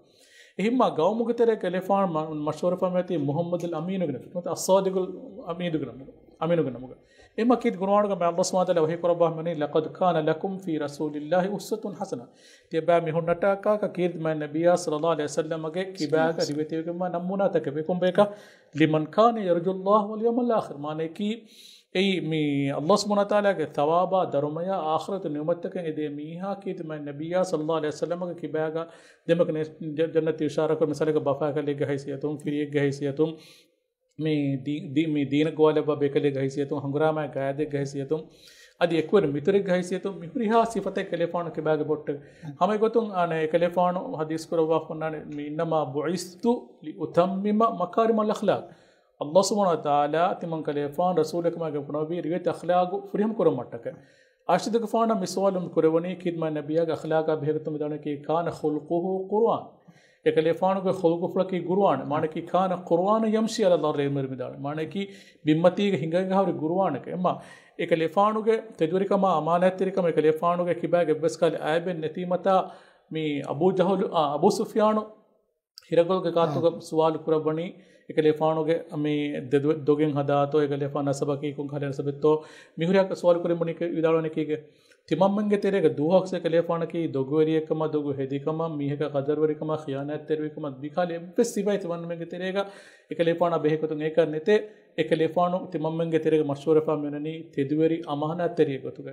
އެހެންމަ ގައުމުގެ ތެރޭ އެކަލޭފާނު މަ-، މަޝްހޫރު ފަރުމަތީ މުޙައްމަދުލް އަމީނުގެ ނަމުގަ، ނުވަތަ އައްޞާދިޤުލް އަމީދުގެ ނަމުގަ، އަމީނުގެ ނަމުގަ. އެހެންމަ ކީރިތި ޤުރުއާނުގަ މާތް ﷲ ސުބްޙާނަހޫ ވަތަޢާލާ ވަޙީ ކުރައްވާ މިވަނީ، "لَقَدْ كَانَ لَكُمْ فِي رَسُولِ اللَّهِ أُسْوَةٌ حَسَنَةٌ." ތިޔަބައިމީހުންނަށްޓަކާ ކީރިތި މާތް ނަބިއްޔާ ޞައްލައްލާހު ޢަލައިހި ވަސައްލަމަގެ ކިބާގަ ރިވެތިވެގެންވާ ނަމޫނާތަކެއް. ކޮންބަޔަކަށް؟ "لِمَنْ كَانَ يَرْجُو اللَّهَ وَالْيَوْمَ الْآخِرَ." މާނައަކީ، އެއީ މި ﷲ ސުބްޙާނަހޫ ވަތަޢާލާގެ ޘަވާބާ ދަރުމަޔާ އާޚިރަތު ނިޢުމަތްތަކަށް އެދޭ މީހާ ކީރިތި މާތް ނަބިއްޔާ ޞައްލައްލާހު ޢަލައިހި ވަސައްލަމަގެ ކިބާގަ ދެމަކަނެ ޖަ-، ޖަންނަތު އިޝާރާކުރި މިސާލަކަށް ބަފާކަލެއްގެ ހައިސިއްޔަތުން، ފިރިއެއްގެ ހައިސިއްޔަތުން، މި ދީ-، ދީ-، މި ދީނަށް ގޮވާލައްވާ ބޭކަލެއްގެ ހައިސިއްޔަތުން، ހަނގުރާމައިގެ ގައިދެއްގެ ހައިސިއްޔަތުން، އަދި އެކުވެރި މިތުރެއްގެ ހައިސިއްޔަތުން، މި ހުރިހާ ސިފަތެއް އެކަލޭފާނު ކިބާގެ ބޮއްޓެއް. ހަމަ އެގޮތުން އަނެއް އެކަލޭފާނު ޙަދީޘް ކުރައްވާފަ އޮންނާނެ، މި، "إِنَّمَا بُعِثْتُ لِأُتَمِّمَ مَكَارِمَ الْأَخْلَاقِ." ﷲ ސުބްޙާނަހޫ ވަތަޢާލާ ތިމަން ކަލޭފާނު ރަސޫލެއް ކަމަށް ގެންފުނަވީ ރިވެތި އަޚްލާގު ފުރިހަމަ ކުރުމަށްޓަކައި. ޢާއިޝަތުގެފާނަށް މި ސުވާލު މި ކުރެވުނީ ކީރިތި މާތް ނަބިއްޔާގެ އަޚްލާގާ ބެހޭގޮތުން ވިދާޅުވަނީކީ، "كَانَ خُلُقُهُ الْقُرْآنُ." އެކަލޭފާނުގެ ޚުލްޤުފުޅަކީ ޤުރުއާން. މާނައަކީ، "كَانَ الْقُرْآنُ يَمْشِي عَلَى الْأَرْضِ" އިރުމެރު ވިދާޅުވި. މާނައަކީ، ބިންމަތީގަ ހިނގައިގަ ހުރި ޤުރުއާނެކޭ. އެމާ، އެކަލޭފާނުގެ ތެދުވެރިކަމާ އަމާނާތްތެރިކަމާ އެކަލޭފާނުގެ ކިބާގެ އެއްވެސް ކަހަލަ އައިބެއް ނެތީމަތާ، މި އަބޫ ޖަހުލު، އާ، އަބޫ ސުފްޔާނު ހިރަކުލުގެ ގާތުގަ ސުވާލު ކުރައްވަނީ، އެކަލޭފާނުގެ މި ދެދު-، ދޮގެއް ހަދާތޯ، އެކަލޭފާނު ނަސަބަކީ ކޮން ކަހަލަ ނަސަބެއްތޯ، މިހުރިހާ ސުވާލު ކުރި މުނިކެ ވިދާޅުވަނީ ކީކޭ؟ ތިމަންމެންގެ ތެރޭގަ ދުވަހަކު އެކަލޭފާނަކީ ދޮގުވެރިއެއްކަމާ، ދޮގު ހެދިކަމާ، މީހަކާ ޤަދަރުވެރިކަމާ، ޚިޔާނާތްތެރިވެރިކަމާ، މިކަހަލަ އެއްވެސް ސިފައެއް ތިމަންމެންގެ ތެރޭގަ އެކަލޭފާނާ ބެހޭގޮތުން އެކަން ނެތޭ. އެކަލޭފާނު ތިމަންމެންގެ ތެރޭގަ މަޝްހޫރުވެފާ މިވަނީ ތެދުވެރި އަމާނާތްތެރިއެއް ގޮތުގަ.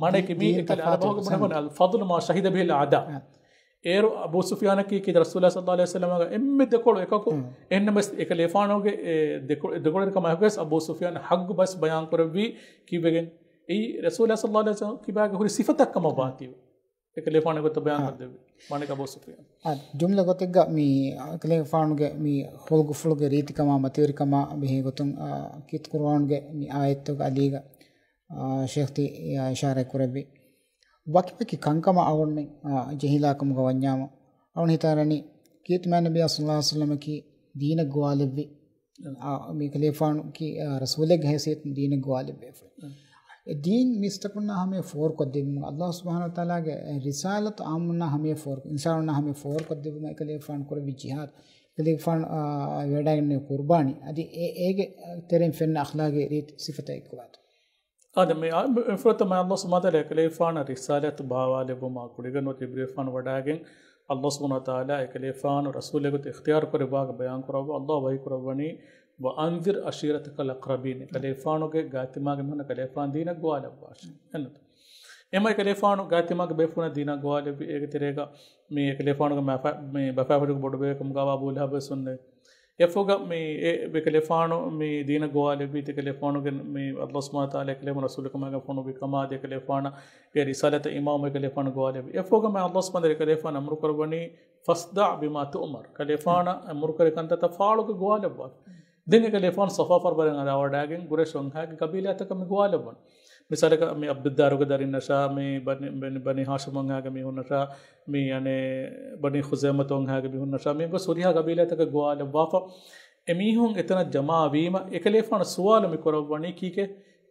މާނައަކީ މީ އެކަލޭ އަރަބަހުގެ ބުނެވަނީ الفضل ما شهد به الأعداء. އޭރު އަބޫ ސުފްޔާނަކީ ކީ ރަސޫލާ ޞައްލައްލާހު ޢަލައިހި ވަސައްލަމަގެ އެންމެ ދެކޮޅު އެކަކު، އެހެންނަމަވެސް އެކަލޭފާނުގެ އެ ދެކޮ-، ދެކޮޅުވެރިކަމާ އެކުވެސް އަބޫ ސުފްޔާން ޙައްޤު ބަސް ބަޔާން ކުރެއްވީ ކީއްވެގެން؟ އެއީ ރަސޫލާ ޞައްލައްލާހު ޢަލައިހި ވަސައްލަމަ ކިބާގެ ހުރި ސިފަތައް ކަމަށް ވާތީވެ. އެކަލޭފާނު އެގޮތަށް ބަޔާން ކޮށްދެއްވި. މާނައަކީ އަބޫ ސުފްޔާން. އާ، ޖުމްލަ ގޮތެއްގަ މި އެކަލޭފާނުގެ މި ޚުލްޤުފުޅުގެ ރީތިކަމާ މަތިވެރިކަމާ ބެހޭގޮތުން، އާ، ކީރިތި ޤުރުއާނުގެ މި އާޔަތްތަކުގަ އަލީގަ، އާ، ޝޭޚް ތި އިޝާރާތް ކުރެއްވި. ވަކިވަކި ކަންކަމަށް އަޅުގަނޑުމެން، އާ، ޖެހިލާކަމުގަ ވަންޏާމު، އަޅުގަނޑު ހިތަށް އަރަނީ، ކީރިތި މާތް ނަބިއްޔާ ޞައްލައްލާހު ޢަލައިހި ވަސައްލަމަކީ ދީނަށް ގޮވާލެއްވި، އާ، މި ކަލޭފާނު ކީ، އާ، ރަސޫލެއްގެ ހައިސިއްޔަތުން ދީނަށް ގޮވާލެއްވި. އެ ދީން މީސްތަކުންނާ ހަމަޔަށް ފޯރުކޮށްދެއްވުމުގަ، ﷲ ސުބްޙާނަހޫ ވަތަޢާލާގެ ރިސާލަތު އާއްމުންނާ ހަމަޔަށް ފޯރު-، އިންސާނުންނާ ހަމަޔަށް ފޯރުކޮށްދެއްވުމަށް އެކަލޭފާނު ކުރެއްވި ޖިހާދު، އެކަލޭފާނު، އާ، ވެވަޑައިގެންނެވި ޤުރުބާނީ، އަދި އެ-، އޭގެ ތެރެއިން ފެންނަ އަޚްލާގީ ރީތި ސިފަތައް އެއްކުލައިގެން. އާދެ، މި އާ، މި ފުރަތަމަ ﷲ ސުބްޙާނަހޫ ވަތަޢާލާ އެކަލޭފާނަށް ރިސާލަތު ބާވާލެއްވުމާ ގުޅިގެން ނުވަތަ ޖިބްރީލުގެފާނު ވަޑައިގެން، ﷲ ސުބްޙާނަހޫ ވަތަޢާލާ އެކަލޭފާނު ރަސޫލެއް ގޮތަށް އިޚްތިޔާރު ކުރެއްވާކަށް ބަޔާން ކުރައްވާ، ﷲ ވަޙީ ކުރައްވަނީ، "وَأَنذِرْ عَشِيرَتَكَ الْأَقْرَبِينَ." އެކަލޭފާނުގެ ގާތްތިމާގެ މީހުންނަށް އެކަލޭފާނު ދީނަށް ގޮވާލައްވާށި. އެންނަތަ؟ އެމަ އެކަލޭފާނު ގާތްތިމާގެ ބޭފުޅުންނަށް ދީނަށް ގޮވާލެއްވި، އޭގެ ތެރޭގަ މި އެކަލޭފާނުގެ މަފަ-، މި ބަފާފައިން ބޮޑުބޭކަމުގަވާ އަބޫ ލަހަބް ވެސް އޮންނެވި. އެފޮގަ މި އެ އެކަލޭފާނު މި ދީނަށް ގޮވާލެއްވީ، ތިކަލޭފާނުގެ މި ﷲ ސުބްޙާނަހޫ ވަތަޢާލާ އެކަލޭފާނު ރަސޫލެއް ކަމަށް ފޮނުއްވި ކަމާ އަދި އެކަލޭފާނަށް އެ ރިސާލަތަށް އިމާމު އެކަލޭފާނު ގޮވާލެއްވި. އެފޮގަ މި ﷲ ސުބްޙާނަހޫ ވަތަޢާލާ އެކަލޭފާނު އަމުރު ކުރައްވަނީ، "فَاصْدَعْ بِمَا تُؤْمَرُ." ކަލޭފާނަށް އަމުރު ކުރެވި ކަންތައްތައް ފާޅުކޮށް ގޮވާލައްވާ. ދެން އެކަލޭފާނު ޞަފާ ފަރުބަރެއް އަރާވަޑައިގެން ގުރައިޝް ވަންހާގެ ޤަބީލާތަކަށް މި ގޮވާލައްވަން. މިސާލަކަށް މި ޢަބްދުއްދާރުގެ ދަރިންނަށާ، މި ބަނީ، ބަނީ، ބަނީ ހާޝިމް ވަންހާގެ މީހުންނަށާ، މި އަނެއް ބަނީ ޚުޒައިމަތު ވަންހާގެ މީހުންނަށާ، މި ގޮސް ހުރިހާ ގަބީލާތަކަށް ގޮވާލައްވާފަ. އެމީހުން އެތަނަށް ޖަމާވީމަ، އެކަލޭފާނު ސުވާލު މި ކުރައްވަނީ ކީކޭ؟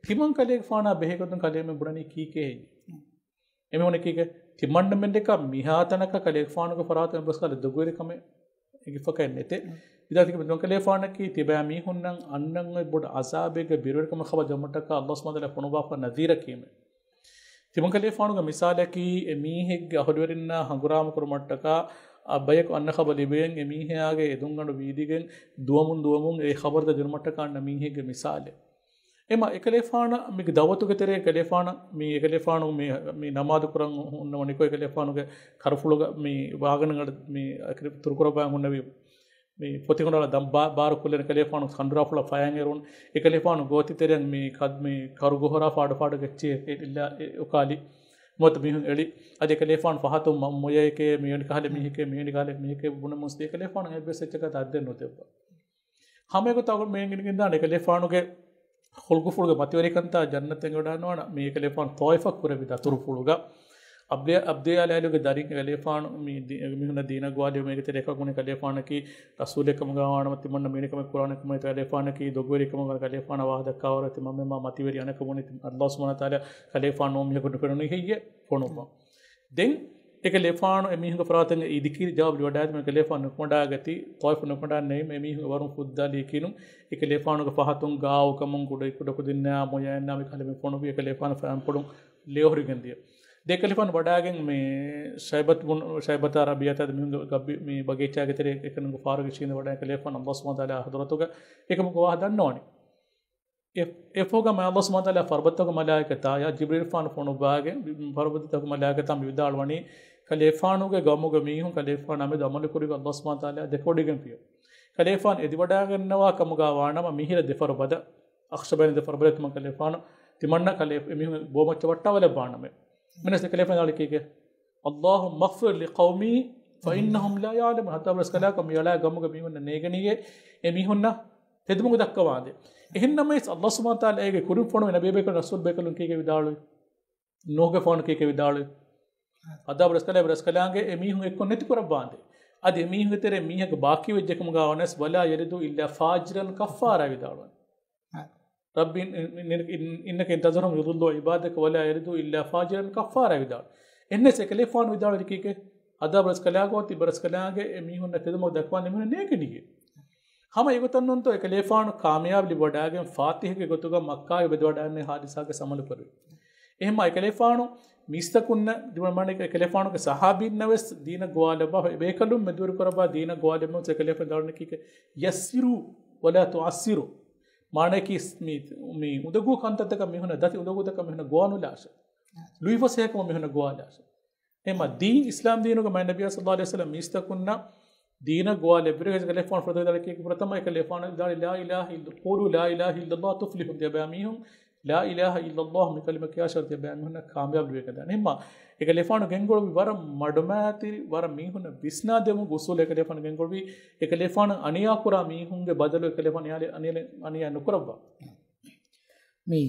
ތިމަން ކަލޭގެފާނާ ބެހޭގޮތުން ކަލޭމެން ބުނަނީ ކީކޭ ހެއްޔޭ؟ އެމީހުން ކީކޭ؟ ތިމަންނަމެން ދެކާ މިހާތަނަކަށް ކަލޭގެފާނުގެ ފަރާތުން އެއްބަސް ކަލޭ ދޮގުވެރިކަމެއް އެނގިފަކައެއް ނެތޭ. ވިދާތިކަ މި ދޮންކަލޭފާނަކީ ތިބާ މީހުންނަށް އަންނަން އޮތް ބޮޑު އަޒާބެއްގެ ބިރުވެރިކަމަށް ޚަބަރު ދެއްވުމަށްޓަކާ ﷲ ސުބްޙާނަހޫ ވަތަޢާލާ ފޮނުއްވާފަ ނަޒީރަކީމެ. ތިމަންކަލޭފާނުގެ މިސާލަކީ އެ މީހެއްގެ އަހުލުވެރިންނާ ހަނގުރާމަ ކުރުމަށްޓަކާ އަ، ބަޔަކު އަންނަ ޚަބަރު ލިބިގެން އެ މީހާގެ އެދުންގަނޑު ވީދިގެން ދުވަމުން ދުވަމުން އެ ޚަބަރުތައް ދިނުމަށްޓަކާ އަންނަ މީހެއްގެ މިސާލެއް. އެމަ އެކަލޭފާނަށް މި ދައުވަތުގެ ތެރޭ އެކަލޭފާނަށް މި އެކަލޭފާނު މި، މި ނަމާދު ކުރަން ހުންނަވަނިކޮށް އެކަލޭފާނުގެ ކަރުފުޅުގަ މި ވާގަނޑުގަނޑު މި ތުރުކުރައްވާ ހުންނެވި މި ފޮތިކޮނޑާލަ ދަން ބާ-، ބާރު ކުލެން އެކަލޭފާނު ކަނޑުރާފުޅަށް ފަޔާން އެރުން، އެކަލޭފާނު ގޯތި ތެރެއަށް މި ކަ-، މި ކަރު ގޮހޮރާ ފާޑު ފާޑު ގެއްޗި އެ-، އެ-، އެއްލާ އެ-، އުކާލި. ނުވަތަ މީހުން އެޅި. އަދި އެކަލޭފާނު ފަހަތުން މަ-، މޮޔައެކޭ، މި އެނިކަހަލެ މީހެކޭ، މި އެނިކަހަލެ މީހެކޭ ބުނަމުންސް ދިޔަ އެކަލޭފާނު އެއްވެސް އެއްޗަކަށް އަތްދެއް ނުދެއްވާ. ހަމައެގޮތަށް މި އެނގިގެންދާނެ އެކަލޭފާނުގެ ޚުލްގުފުޅުގެ މަތިވެރިކަންތާ ޖަންނަތަށް އެނގިވަޑައިގަންނަވާނަ މި އެކަލޭފާނު ޠާއިފަށް ކުރެއްވި ދަތުރުފުޅުގަ އަބްދި-، އަބްދިޔާލާލުގެ ދަރިން އެކަލޭފާނު މި ދި-، މީހުންނަށް ދީނަށް ގޮވާލެވުމޭގެ ތެރޭ އެކަކު ބުނި ކަލޭފާނަކީ ރަސޫލެއް ކަމުގަ ވާނަމަ ތިމަންނަ މީނިކަމެއް ކުރާނެ ކަމަށް ކަލޭފާނަކީ ދޮގުވެރި ކަމުގަ ކަލޭފާނަށް ވާހަކަ ދައްކާވަރު ތިމަންމެން މާ މަތިވެރި އަނެކަ ބުނި ﷲ ސުބްޙާނަހޫ ވަތަޢާލާ ކަލޭފާނު ނޫން މީހަކު ނުފެނުނީ ހެއްޔޭ ފޮނުއްވަން. ދެން އެކަލޭފާނު އެމީހުންގެ ފަރާތުން އެ އިދިކީރި ޖަވާބު ލިބިވަޑައިގަތީމަ އެކަލޭފާނު ނުކުމަޑާގަތީ، ޠާއިފު ނުކުމަޑާން ނެތް އެމީހުން ވަރުން ފުއްދާލީ ކިނު، އެކަލޭފާނުގެ ފަހަތުން ގާއުކަމުން ކުޑަ-، ކުޑަކުދިންނާ މޮޔައިންނާ މި ކަހަލަ މި ފޮނުވި އެކަލޭފާނު ފަޔާންޕުޅުން ލޭހުރިގެން ދިޔަ. ދެ އެކަލޭފާނު ވަޑައިގެން މި ޝައިބަތު ބުން-، ޝައިބަތާ ރަބީޢަތާ ދެ މީހުންގެ ގަބް-، މި ބަގީޗާގެ ތެރޭ އެކަނި ފާރުގެ ޝީން ވަޑައި އެކަލޭފާނު ﷲ ސުބްޙާނަހޫ ވަތަޢާލާ ޙަޟްރަތުގަ އެކަމުގެ ވާހަކަ ދަންނަވަނީ. އެ-، އެފޯގަ މާ ﷲ ސުބްޙާނަހޫ ވަތަޢާލާ ފަރުބަދަތަކު މަލާއިކަތާޔާ ޖިބްރީލްފާނު ފޮނުއްވާގެން ފަރުބަދަތަކު މަލާއިކަތާ މި ވިދާޅުވަނީ، ކަލޭފާނުގެ ގައުމުގެ މީހުން ކަލޭފާނާ މެދު ޢަމަލު ކުރިގޮތް ﷲ ސުބްޙާނަހޫ ވަތަޢާލާ ދެކެވޮޑިގެންފިޔަ. ކަލޭފާނު އެދިވަޑައިގަންނަވާ ކަމުގަ ވާނަމަ މިހިރަ ދެ ފަރުބަދަ، އަޚްޝަބައިން ދެ ފަރުބަދަ ތިމަން ކަލޭފާނު ތިމަންނަ ކަލޭ އެމީހުން ބޯމައްޗަށް ވައްޓާވަލައްވާނަމޭ. މިނަސް ކަލޭފާނު ދާޅި ކީކޭ؟ اللهم اغفر لقومي فإنهم لا يعلمون. ހަތާ ބަރަސް ކަލާކޮ މި އަޅާ ގަމުގެ މީހުންނަށް ނޭގެނީއޭ އެ މީހުންނަށް ހެދުމުގެ ދައްކަވާނދޭ. އެހެންނަމަވެސް ﷲ ސުބްޙާނަހޫ ވަތަޢާލާ އޭގެ ކުރިން ފޮނުވި ނަބީ ބޭކަލުން ރަސޫލް ބޭކަލުން ކީކޭ ވިދާޅުވި؟ ނޫހުގެ ފަހުން ކީކޭ ވިދާޅުވި؟ ހަތާ ބަރަސް ކަލާ ބަރަސް ކަލާނގެ އެ މީހުން އެއްކޮށް ނެތި ކުރައްވާނދޭ. އަދި އެ މީހުންގެ ތެރޭ މީހަކު ބާކީ ވެއްޖެ ކަމުގަ ވަނަސް ولا يلد إلا فاجرا كفارا ވިދާޅުވަން. ރައްބި އިން-، އިން-، އިން-، އިން-، إنك إن تذرهم يضلوا عبادك ولا يلدوا إلا فاجرا كفارا ވިދާޅު. އެހެންނަސް އެކަލޭފާނު ވިދާޅުވި ކީކޭ؟ ހަތާ ބަރަސް ކަލާކޮ ތި ބަރަސް ކަލާނގެ އެ މީހުންނަށް ތެދުމަގު ދައްކަވާން އެމީހުން ނޭގެނީއޭ. ހަމަ އެގޮތަށް ނޫންތޯ އެކަލޭފާނު ކާމިޔާބު ލިބިވަޑައިގެން ފާތިހަގެ ގޮތުގަ މައްކާގެ ވެދިވަޑައިގެން ހާދިސާގެ ސަމަލު ކުރުވި. އެހެންމާ އެކަލޭފާނު މީސްތަކުންނަށް ދިވަން މާނަ އެކަލޭފާނުގެ ސަހާބީންނަށް ވެސް ދީނަށް ގޮވާލައްވާ އެބޭކަލުން މެދުވެރި ކުރައްވާ ދީނަށް ގޮވާލެއްވުމަށް އެކަލޭފާނު ދާޅުން ކީކޭ؟ يسروا ولا تعسروا. މާނައަކީ މި، މި އުނދަގޫ ކަންތައްތަކަށް މީހުންނަށް ދަތި އުނދަގޫތަކަށް މީހުންނަށް ގޮވާނުލާށޭ. ލުއިފަސޭހަކަމަށް މީހުންނަށް ގޮވާލާށޭ. އެމަ ދީން އިސްލާމް ދީނުގަ މާތް ނަބިއްޔާ ޞައްލައްލާހު ޢަލައިހި ވަސައްލަމް މީސްތަކުންނަށް ދީނަށް ގޮވާލެއްވި ރޭގަ އެކަލޭފާނު ފުރަތަމަ އެކަލޭފާނު ދާޅި لا إله إلا، قولوا لا إله إلا الله تفلحوا ތިޔަބައިމީހުން لا إله إلا الله މި ކަލިމަ ކިޔާށޭ ތިޔަބައިމީހުންނަށް ކާމިޔާބު ލިބޭކަން ދާނެ. އެހެންމާ އެކަލޭފާނު ގެންގުޅުވި ވަރަށް މަޑުމައިތިރި، ވަރަށް މީހުންނަށް ވިސްނާދެމު ގުސޫލެއް އެކަލޭފާނު ގެންގުޅުވީ، އެކަލޭފާނު އަނިޔާ ކުރާ މީހުންގެ ބަދަލު އެކަލޭފާނު އަނިޔާ، އަނިޔާ، އަނިޔާ ނުކުރައްވާ. މި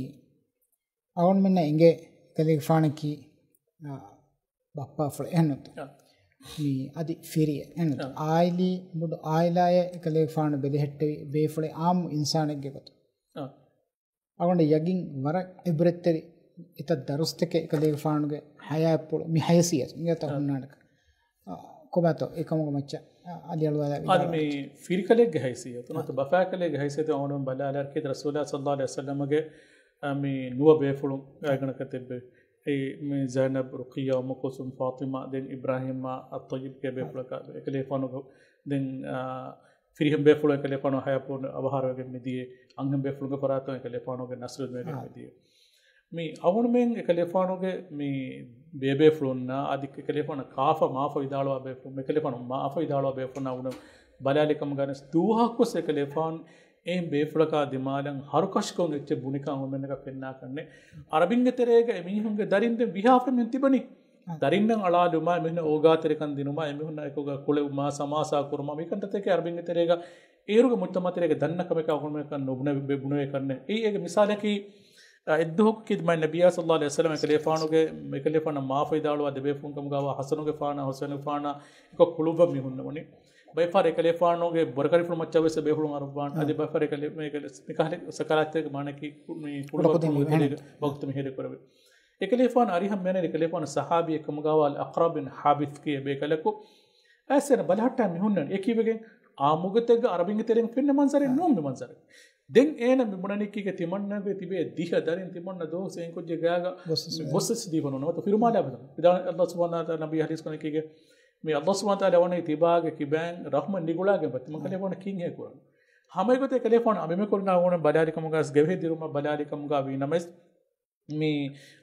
އަޅުގަނޑުމެންނަށް އެނގޭ ކަލޭގެފާނަކީ، އާ، ބައްޕާފުޅެއް އެހެންނުތަ؟ އާ. މި އަދި ފިރިއެއް އެހެންނުތަ؟ އާ. އާއިލީ، ބޮޑު އާއިލާއެއް ކަލޭގެފާނު ބެލެހެއްޓެވި ބޭފުޅެއް އާއްމު އިންސާނެއްގެ ގޮތުން. އާ. އަޅުގަނޑަށް ޔަގީން ވަރަށް އިބްރަތްތެރި އެތައް ދަރުސްތަކެއް ކަލޭގެފާނުގެ ޙަޔާތްޕުޅު މި ހަޔަސިއްޔަތު އިނގޭތަ އާ. ހުންނާނެކަން. އާ، ކޮބާތޯ އެކަމުގެ މައްޗަށް، އާ، އަލިއަޅުވާލާ އަދި މި ވިދާޅުވާ. ފިރިކަލެއްގެ ހައިސިއްޔަތު، ނުވަތަ ބަފާކަލެއްގެ ހައިސިއްޔަތު އަޅުގަނޑު ބަލާލާ ކީ ރަސޫލާ ޞައްލައްލާހު ޢަލައިހި ވަސައްލަމަގެ، އާ، މި ނުވަ ބޭފުޅުން ގާތްގަނޑަކަށް ތިއްބެވި. އެއީ މި ޒައިނަބް، ރުޤިއްޔާ، އުއްމު ކުލްސޫމް، ފާޠިމާ، ދެން އިބްރާހީމް އައްޠައްޔިބްގެ ބޭފުޅަކާ އެކަލޭގެފާނުގެ، ދެން، އާ، ފިރިހެން ބޭފުޅުން އެކަލޭގެފާނު ހަޔާތްޕުޅު އަވަހާރަވެގެން މިދިޔަ، އަންހެން ބޭފުޅުންގެ ފަރާތުން އެކަލޭގެފާނުގެ ނަސްލު މިވެގެން އާ. މިދިޔަ. މި އަޅުގަނޑުމެން އެކަލޭގެފާނުގެ މި ބޭބޭފުޅުންނާ އަދި އެކަލޭގެފާނު ކާފަ މާފަ ވިދާޅުވާ ބޭފުޅުން، އެކަލޭގެފާނު މާފަ ވިދާޅުވާ ބޭފުޅުންނާ އަޅުގަނޑު ބަލާލި ކަމުގަ ވެސް ދުވަހަކުވެސް އެކަލޭގެފާނު އެހެން ބޭފުޅަކާ ދިމާލަށް ހަރުކަށިކޮށް އެއްޗެއް ބުނިކަން އަޅުގަނޑުމެންނަކަށް ފެންނާކަށް ނެތް. ޢަރަބިންގެ ތެރޭގަ އެމީހުންގެ ދަރިން ދެން ވިހާފަ މި ތިބަނީ. ދަރިންނަށް އަޅާލުމާ، އެމީހުންނަށް އޯގާތެރިކަން ދިނުމާ، އެމީހުންނާ އެކުގަ ކުޅެވުމާ، ސަމާސާ ކުރުމާ، މި ކަންތައްތަކެއް ޢަރަބިންގެ ތެރޭގަ އޭރުގެ މުޖްތަމަޢު ތެރޭގަ ދަންނަ ކަމެކާ އަޅުގަނޑުމެންނަކަށް ނުބުނެ-، ބެ-، ބުނެވޭ ކަންނެއް. އެއީ އޭގެ މިސާލަކީ، އެއްދުވަހަކު ކީރިތި މާތް ނަބިއްޔާ ޞައްލަﷲ ޢަލައިހި ވަސައްލަމަ އެކަލޭފާނުގެ، އެކަލޭފާނަށް މާފަ ވިދާޅުވާ ދެބޭފުޅުން ކަމުގައިވާ ޙަސަނުގެފާނާ ޙުސައިނުގެފާނާ އެކޮށް ކުޅުއްވަން މީހުންނަށް ވަނީ. ބައެއްފަހަރު އެކަލޭފާނުގެ ބުރަކަލޭފުޅު މައްޗަށް ވެސް ބޭފުޅުން އަރުއްވާނެ. އަދި ބައެއްފަހަރު އެކަލޭ-، މިކަހަލަ ސަކަރާތްތެރޭގެ މާނައަކީ ކު-، މި ކުޅުވާ ކުޅުވާ ތެރޭގެ ވަގުތު މިހިރަ ކުރެވޭ. އެކަލޭފާނު އަރިހަށް މިއަންނަނީ އެކަލޭފާނު ޞަޙާބީ އެއްކަމުގައިވާ އަލް އަޤްރަ ބިން ޙާބިސް ކިޔޭ ބޭކަލަކު. އައިސް އޭނަ ބަލަހައްޓާ މިހުންނަނީ. އެކީވެގެން އާއްމުގޮތެއްގަ ޢަރަބިންގެ ތެރެއިން ފެންނަ މަންޒަރެއް ނޫން މި މަންޒަރެއް. ދެން އޭނަ މި ބުނަނީކީގެ ތިމަންނަގެ ތިބޭ ދިހަ ދަރިން ތިމަންނަ ދުވަސް އެއިން ކުއްޖެއް ގާގަ ގޮސް ގޮސް ދީފަ ނޫން. ނުވަތަ ފިރުމާލާ ބަދަ. ވިދާޅު ﷲ ސުބްޙާނަހޫ ވަތަޢާލާ ނަބީ ޙަދީޘް ކުރަނީކީގެ މި ﷲ ސުބްޙާނަހޫ ވަތަޢާލާ ވަނީ ތިބާގެ ކިބައިން ރަޙްމަތް ނިގުޅާގެން ބަ ތިމަން ކަލޭފާނު ކިން ހޭ ކުރަން. ހަމައެގޮތަށް ކަލޭފާނު އަނބިމެކުރިންނާ ގުޅުން ބަލާލި ކަމުގަ ގެވެހި ދިރުމަށް ބަލާލި ކަމުގަ ވީ ނަމަވެސް މި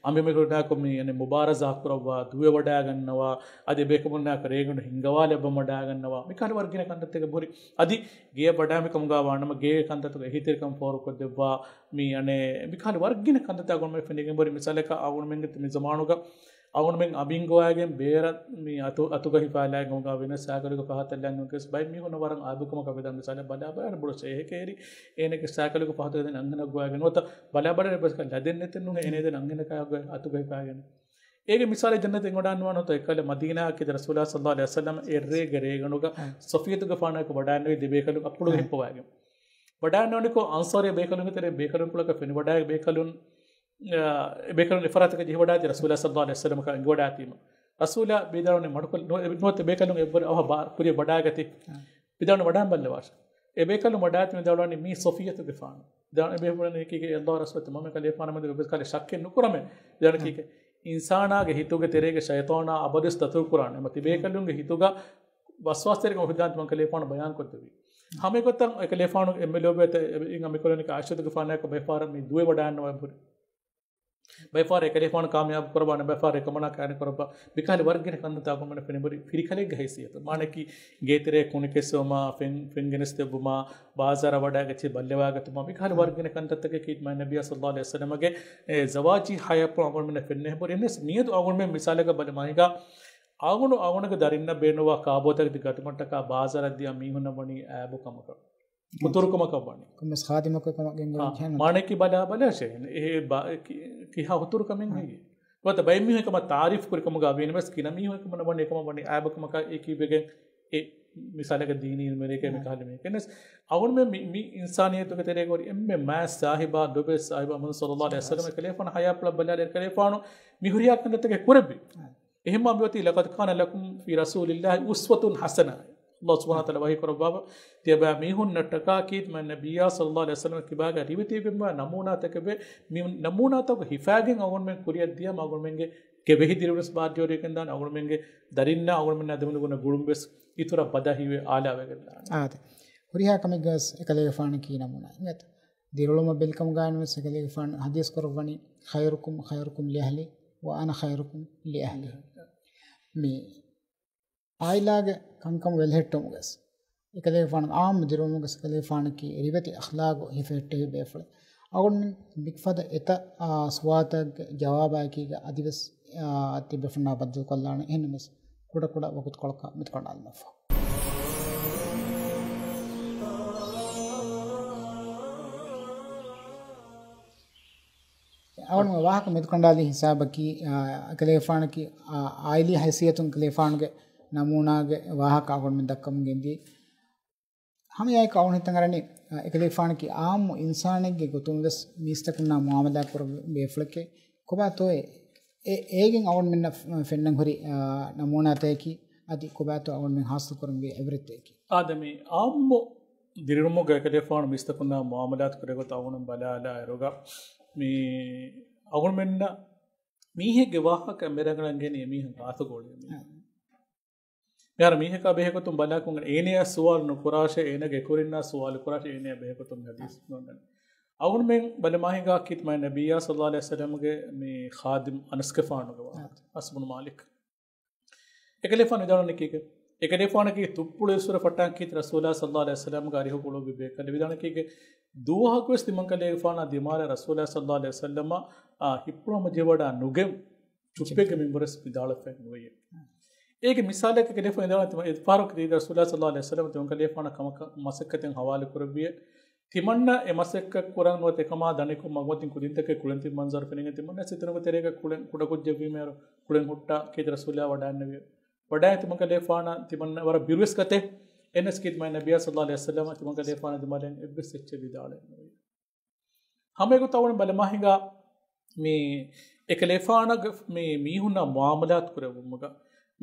އަނބިމެކުރިންނާއެކު މި އަނެއް މުބާރަޒާ ކުރައްވާ، ދުވެވަޑާގަންނަވާ، އަދި އެބޭކަމުންނާއެކު ރޭގަނޑު ހިންގަވާލައްވަމަޑާގަންނަވާ، މިކަހަލަ ވަރަށް ގިނަ ކަންތައްތަކެއް ހުރި. އަދި ގޭ ވަޑާމި ކަމުގަ ވާނަމަ ގޭގެ ކަންތައްތަކުގެ އެހީތެރިކަން ފޯރުކޮށްދެއްވާ، މި އަނެއް މިކަހަލަ ވަރަށް ގިނަ ކަންތައްތައް އަޅުގަނޑުމެން ފެނިގެން ހުރި. މިސާލަކަށް އަޅުގަނޑުމެންގެ މި ޒަމާނުގަ އަޅުގަނޑުމެން އަނބިން ގޮވާގެން ބޭރަށް މި އަތު-، އަތުގަ ހިފާލާގެން ގޮވާ ވެސް ސައިކަލުގެ ފަހަތަށް ލަންގަން ވެސް ބައެއް މީހުންނަށް ވަރަށް އައިބުކަމަކަށް ވެދާނެ. މިސާލަށް ބަލާބަލާ ބޮޑު ޝޭހެކޭ ހެރި އޭނަގެ ސައިކަލުގެ ފަހަތުގަ ދެން އަންހެނަކު ގޮވާގެން ނުވަތަ ބަލާބަލާ ބަސް ލަދެއް ނެތެއް ނޫން އޭނަ ދެން އަންހެނަކާ އަތުގަ ހިފާގެން. އޭގެ މިސާލެއް ޖަންނަތު އެނގިވަޑާންވާނެ ހުތަ އެކަލަ މަދީނާއަކީ ރަސޫލާ ޞައްލަﷲ ޢަލައިހި ވަސައްލަމަ އެއްރޭގެ ރޭގަނޑުގަ ޞަފިއްޔަތުގެފާނާއެކު ވަޑާންނެވި ދެބޭކަލުން އަތްޕުޅުގަ ހިއްޕަވާގެން. ވަޑާންނެވުނިކޮށް އަންޞާރީ ބޭކަލުންގެ ތެރެއިން ބޭކަލުން ކުޅަކަށް ފެނިވަޑާގެ ބޭކަލުން، އާ، އެ ބޭކަލުން އެފަރާތަކަށް ޖެހިވަޑާތީ ރަސޫލާ ޞައްލަﷲ ޢަލައިހި ވަސައްލަމަކާ އެނގިވަޑާތީމަ. ރަސޫލާ ބޭދާނު މަޑުކޮށް ނު-، ނުވަތަ ބޭކަލުން އެއްވަރު އަވަހަށް ބާ-، ކުރިޔަށް ވަޑާގަތީ. ބިދާނު ވަޑާން ބައްލަވާށެ. އެ ބޭކަލުން ވަޑާތި ވިދާޅުވަނީ މީ ޞަފިއްޔަތުގެފާނު. ދާން އެ ބޭފުޅުން ކީކޭ ﷲ ރަސޫލާ މަމެ ކަލޭފާނު މެދު ވެބް ކާލެ ޝައްކެއް ނުކުރަމެ. ދާން ކީކޭ އިންސާނާގެ ހިތުގެ ތެރޭގެ ޝައިޠާނާ އަބަދުވެސް ދަތުރު ކުރާނެ. އެމަ ތި ބޭކަލުންގެ ހިތުގަ ވަސްވާސްތެރިކަމަށް ހިދާން ތިމަން ކަލޭފާނު ބަޔާން ކޮށްދެވީ. ހަމަ އެގޮތަށް އެ ކަލޭފާނު އެންމެ ލޯބިވެތި އެ އިން އަމިކޮޅުން އާއިޝަތުގެފާނާއެކު ބޭފާރަށް މި ދުވެ ވަޑާން ނުވަ ބުރި. ބައެއްފަހަރު އެކަލޭފާނު ކާމިޔާބު ކުރައްވާނެ، ބައެއްފަހަރު އެކަމަނާ ކާނި ކުރައްވާ. މިކަހަލަ ވަރަށް ގިނަ ކަންތައްތައް އަޅުގަނޑުމެން ފެނިބުރި ފިރިކަލެއްގެ ހައިސިއްޔަތުން. މާނައަކީ ގޭތެރޭ ކުނިކެއްސެވުމާ، ފެން، ފެން ގެނެސްދެއްވުމާ، ބާޒާރަށް ވަޑައިގަތީ ބައްލަވާގަތުމާ، މިކަހަލަ ވަރަށް ގިނަ ކަންތައްތަކަކީ މާތް ނަބިއްޔާ ޞައްލަﷲ ޢަލައިހި ވަސައްލަމަގެ، އެ، ޒަވާޖީ ޙަޔާތްޕުޅު އަޅުގަނޑުމެންނަށް ފެންނަ ހެންބުރި. އެންވެސް މިއަދު އަޅުގަނޑުމެން މިސާލަކަށް ބަލަމާހިގާ، އަޅުގަނޑު އަޅުގަނޑުގެ ދަރިންނަށް ބޭނުންވާ ކާބޯތަކެތި ގަތުމަށްޓަކާ ބާޒާރަށް ދިޔަ މީހުންނަށް ވަނީ އައިބު ކަމަކަށް. ހުތުރުކަމަކަށް ވަނީ. ކޮންމެސް ޚާދިމަކަށް ކަމަށް ގެންގޮވަން އާ، ޖެހޭނެ. މާނައަކީ ބަލާ ބަލާށޭ. އެ ބާ-، ކި-، ކިހާ ހުތުރުކަމެއް އާ. ހެއްޔޭ؟ ނުވަތަ ބައެއް މީހުން ކަމަށް ތާރީފް ކުރި ކަމުގަ ވީނަމަވެސް ގިނަ މީހުން ކަމަށް ވަނީ އެކަމަށް ވަނީ އައިބުކަމަކަށް އެ ކީއްވެގެން އެ މިސާލަކަށް ދީނީ އިލްމުވެރިޔެކޭ އާ. މިކަހަލަ މީހެކޭ. އެންވެސް އަޅުގަނޑުމެން މި، މި އިންސާނިއްޔަތުގެ ތެރޭގަ ހުރި އެންމެ މާތް ސާހިބާ، ލޮބުވެތި ސާހިބާ މުޙައްމަދު ޞައްލަﷲ ޢަލައިހި ވަސައްލަމަ ކަލޭފާނު ޙަޔާތްޕުޅަށް ބަލާލި ކަލޭފާނު މި ހުރިހާ ކަންތައްތަކެއް ކުރެއްވި. އާ. އެހެންމާ މިއޮތީ، "لقد كان لكم في رسول الله أسوة حسنة." ﷲ ސުބްޙާނަހޫ ވަތަޢާލާ ވަޙީ ކުރައްވާފަ، ތިޔަބައިމީހުންނަށްޓަކާ ކީރިތި މާތް ނަބިއްޔާ ޞައްލަﷲ ޢަލައިހި ވަސައްލަމަ ކިބާގަ ރިވެތިބެންވާ ނަމޫނާތަކެވެ. މި ނަމޫނާތަކު ހިފާގެން އަޅުގަނޑުމެން ކުރިއަށް ދިޔަމަ އަޅުގަނޑުމެންގެ ގެވެހި ދިރިއުޅުންވެސް ބާއްޖަވެރިވެގެންދާނެ. އަޅުގަނޑުމެންގެ ދަރިންނާ އަޅުގަނޑުމެންނާ ދެމެދުގަ އުޅުން ގުޅުންވެސް އިތުރަށް ބަދަހިވެ އާލާވެގެންދާނެ. އާދެ. ހުރިހާ ކަމެއްގަވެސް އެކަލޭގެފާނަކީ ނަމޫނާ އިނގޭތަ؟ ދިރިއުޅުމަށް ބެލިކަމުގައިވެސް އެކަލޭގެފާނު ޙަދީޘް ކުރައްވަނީ، "خيركم خيركم لأهله وأنا خيركم لأهلي." މި އާއިލާގެ ކަންކަމު ވެލެހެއްޓުމުގަސް، އެކަލޭގެފާނު އާއްމު ދިރިއުޅުމުގަސް އެކަލޭގެފާނަކީ ރިވެތި އަޚްލާގު ހިފެހެއްޓެވި ބޭފުޅެއް. އަޅުގަނޑުމެން މިފަދަ އެތައް، އާ، ސުވާލުތަކުގެ ޖަވާބާއެކީގަ އަދިވެސް، އާ، ތިބޭފުޅުންނާ ބައްދަލުކޮށްލާނެ. އެހެންނަމަވެސް ކުޑަކުޑަ ވަގުތުކޮޅަކަށް މިތުކަނޑާލުމަށްފަހު. އަޅުގަނޑުމެން ވާހަކަ މެދުކަނޑާލި ހިސާބަކީ، އާ، އެކަލޭގެފާނަކީ، އާ، އާއިލީ ހައިސިއްޔަތުން އެކަލޭގެފާނުގެ ނަމޫނާގެ ވާހަކަ އަޅުގަނޑުމެން ދައްކަމުން ގެންދިޔަ. ހަމައެއާއެކު އަޅުގަނޑު ހިތަށް އަރަނީ، އެކަލޭގެފާނަކީ އާއްމު އިންސާނެއްގެ ގޮތުން ވެސް މީސްތަކުންނާ މުއާމަލާތް ކުރެއްވި ބޭފުޅެކޭ. ކޮބާތޯއޭ އެ-، އޭގެން އަޅުގަނޑުމެންނަށް ފެންނަން ހުރި، އާ، ނަމޫނާތަކަކީ؟ އަދި ކޮބާތޯ އަޅުގަނޑުމެން ހާއްސަ ކުރަންވީ އެވަރެއްތަކަކީ؟ އާދެ، މި އާއްމު ދިރިއުޅުމުގަ އެކަލޭގެފާނު މީސްތަކުންނާ މުއާމަލާތު ކުރެއްވި ގޮތަށް އަޅުގަނޑު ބަލާލާއިރުގަ، މި އަޅުގަނޑުމެންނަށް މީހެއްގެ ވާހަކަ މި ރަނގަޅަށް ގެނައީ މީހުން ގާތުގަ އުޅޭ މީހުން. މިހާރު މީހަކާ ބެހޭގޮތުން ބަލާކަށް އޭނަޔާ ސުވާލު ނުކުރާށޭ، އޭނަގެ އެކުވެރިންނާ ސުވާލު ކުރާށޭ، އޭނަޔާ ބެހޭގޮތުން މި ޙަދީޘް ނުވަންނަނީ. އަޅުގަނޑުމެން ބަލަމާހިނގާ ކީރިތި މާތް ނަބިއްޔާ ޞައްލަﷲ ޢަލައިހި ވަސައްލަމްގެ މި ޚާދިމް އަނަސްގެފާނުގެ ވާހަކަ. އަނަސް ބުނު މާލިކް. އެކަލޭގެފާނު ވިދާޅުވަނީ ކީކޭ؟ އެކަލޭގެފާނަކީ ތުއްޕުޅު އިރުއްސުރެ ފައްޓާން ކީރިތި ރަސޫލާ ޞައްލަﷲ ޢަލައިހި ވަސައްލަމްގެ އަރިހަށް އުޅުއްވި ބޭކަލެއް. ވިދާޅުވަނީ ކީކޭ؟ ދުވަހަކުވެސް ތިމަން ކަލޭގެފާނާ ދިމާލަށް ރަސޫލާ ޞައްލަﷲ ޢަލައިހި ވަސައްލަމަށް، އާ، ހިއްޕުޅުވަމަ ޖެހިވަޑާ ނުގެން ޗުއްޕެއްގެ މިންވަރުވެސް ވިދާޅުވެފައެއް ނުވެޔޭ. އޭގެ މިސާލަކަށް ކަލޭގެފާނު ވިދާޅުވަނީ ތިމަން އެއްފަހަރަކު ކީރިތި ރަސޫލާ ޞައްލަﷲ ޢަލައިހި ވަސައްލަމަ ތިމަން ކަލޭގެފާނަށް ކަމަކަށް މަސައްކަތެއް ހަވާލު ކުރެއްވިއޭ. ތިމަންނަ އެ މަސައްކަތް ކުރަން ނުވަތަ އެކަމާ ދަނިކޮށް މަގުމަތިން ކުދިންތަކެއް ކުޅެން ތިބި މަންޒަރު ފެނިގެން ތިމަންނަ ސިތުނުގެ ތެރޭގަ ކުޅެން ކުޑަކުއްޖެއް ވީމައިރު ކުޅެން ހުއްޓާ ކީރިތި ރަސޫލާ ވަޑާންނެވި. ވަޑާއި ތިމަންކަލޭފާނަށް ތިމަންނަ ވަރަށް ބިރުވެސް ގަތެއް. އެންވެސް ކީރިތި މާތް ނަބިއްޔާ ޞައްލައްލާހު ޢަލައިހި ވަސައްލަމަ ތިމަންކަލޭފާނަށް ދިމާލަށް އެއްވެސް އެއްޗެއް ވިދާޅުވެއްނުވި. ހަމައެގޮތަށް އަޅުގަނޑު ބަލަމާ ހިނގާ މި އެކަލޭފާނަށް މި މީހުންނާ މުއާމަލާތު ކުރެއްވުމުގަ،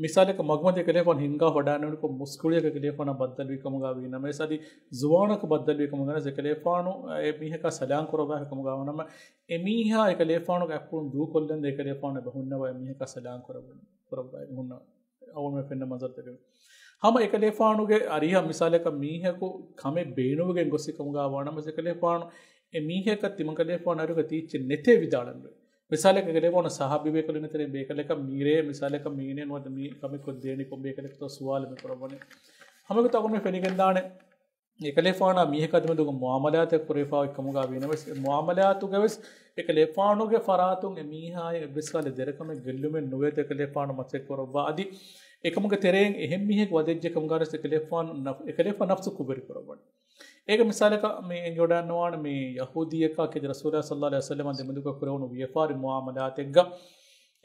މިސާލަކަށް މަގުމަތި އެކަލޭފާނު ހިންގާ ވަޑާންނެވުނުކޮށް މުސްކުޅިއަކަށް އެކަލޭފާނާ ބައްދަލުވި ކަމުގަ ވީ ނަމަވެސް، އަދި ޒުވާނަކަށް ބައްދަލުވި ކަމުގަ ވެސް އެކަލޭފާނު އެ މީހަކާ ސަލާން ކުރައްވާފަ ކަމުގަ ވާނަމަ، އެ މީހާ އެކަލޭފާނުގެ އަތްޕުޅުން ދޫކޮށްލަންދެން އެކަލޭފާނު އެބަ ހުންނަވާ އެ މީހަކާ ސަލާން ކުރައްވަ، ކުރައްވާ ހުންނަ އަޅުގަނޑުމެން ފެންނަ މަންޒަރުތަކެއް. ހަމަ އެކަލޭފާނުގެ އަރިހަށް މިސާލަކަށް މީހަކު ކަމެއް ބޭނުންވެގެން ގޮސް ކަމުގަ ވާނަމަވެސް އެކަލޭފާނު އެ މީހަކަށް ތިމަންކަލޭފާނު އަރިހުގަ ތީއްޗެއް ނެތޭ ވިދާޅަންވެ. މިސާލަކަށް އެކަލޭފާނު ސަހާބީ ބޭކަލުންގެ ތެރެއިން ބޭކަލަކަށް މީރޭ މިސާލަކަށް މީނޭ ނުވަތަ މީ ކަމެއް ކޮށްދޭނީ ކޮން ބޭކަލެއްތޯ ސުވާލެއް މި ކުރައްވަނީ. ހަމަ އެގޮތަށް އަޅުގަނޑުމެން ފެނިގެންދާނެ އެކަލޭފާނާ މީހަކާ ދެމެދުގަ މުއާމަލާތެއް ކުރެވިފައި ކަމުގަ ވީނަމަވެސް، އެ މުއާމަލާތުގަވެސް އެކަލޭފާނުގެ ފަރާތުން އެ މީހާއަށް އެއްވެސް ކަހަލަ ދެރަކަމެއް ގެއްލުމެއް ނުވޭތޯ އެކަލޭފާނު މަސައްކަތް ކުރައްވާ. އަދި އެކަމުގެ ތެރެއިން އެހެން މީހެއް ވަދެއްޖެ ކަމުގަވެސް އެކަލޭފާނު ނަފް-، އެކަލޭފާނު ނަފްސު ކުށްވެރި ކުރައްވަނީ. އޭގެ މިސާލަކަށް މި އެނގިވަޑައިންނަވާނެ މި ޔަހޫދީއަކާ ކީރިތި ރަސޫލާ ޞައްލައްލާހު ޢަލައިހި ވަސައްލަމާ ދެމެދުގަ ކުރެވުނު ވިޔަފާރި މުއާމަލާތެއްގަ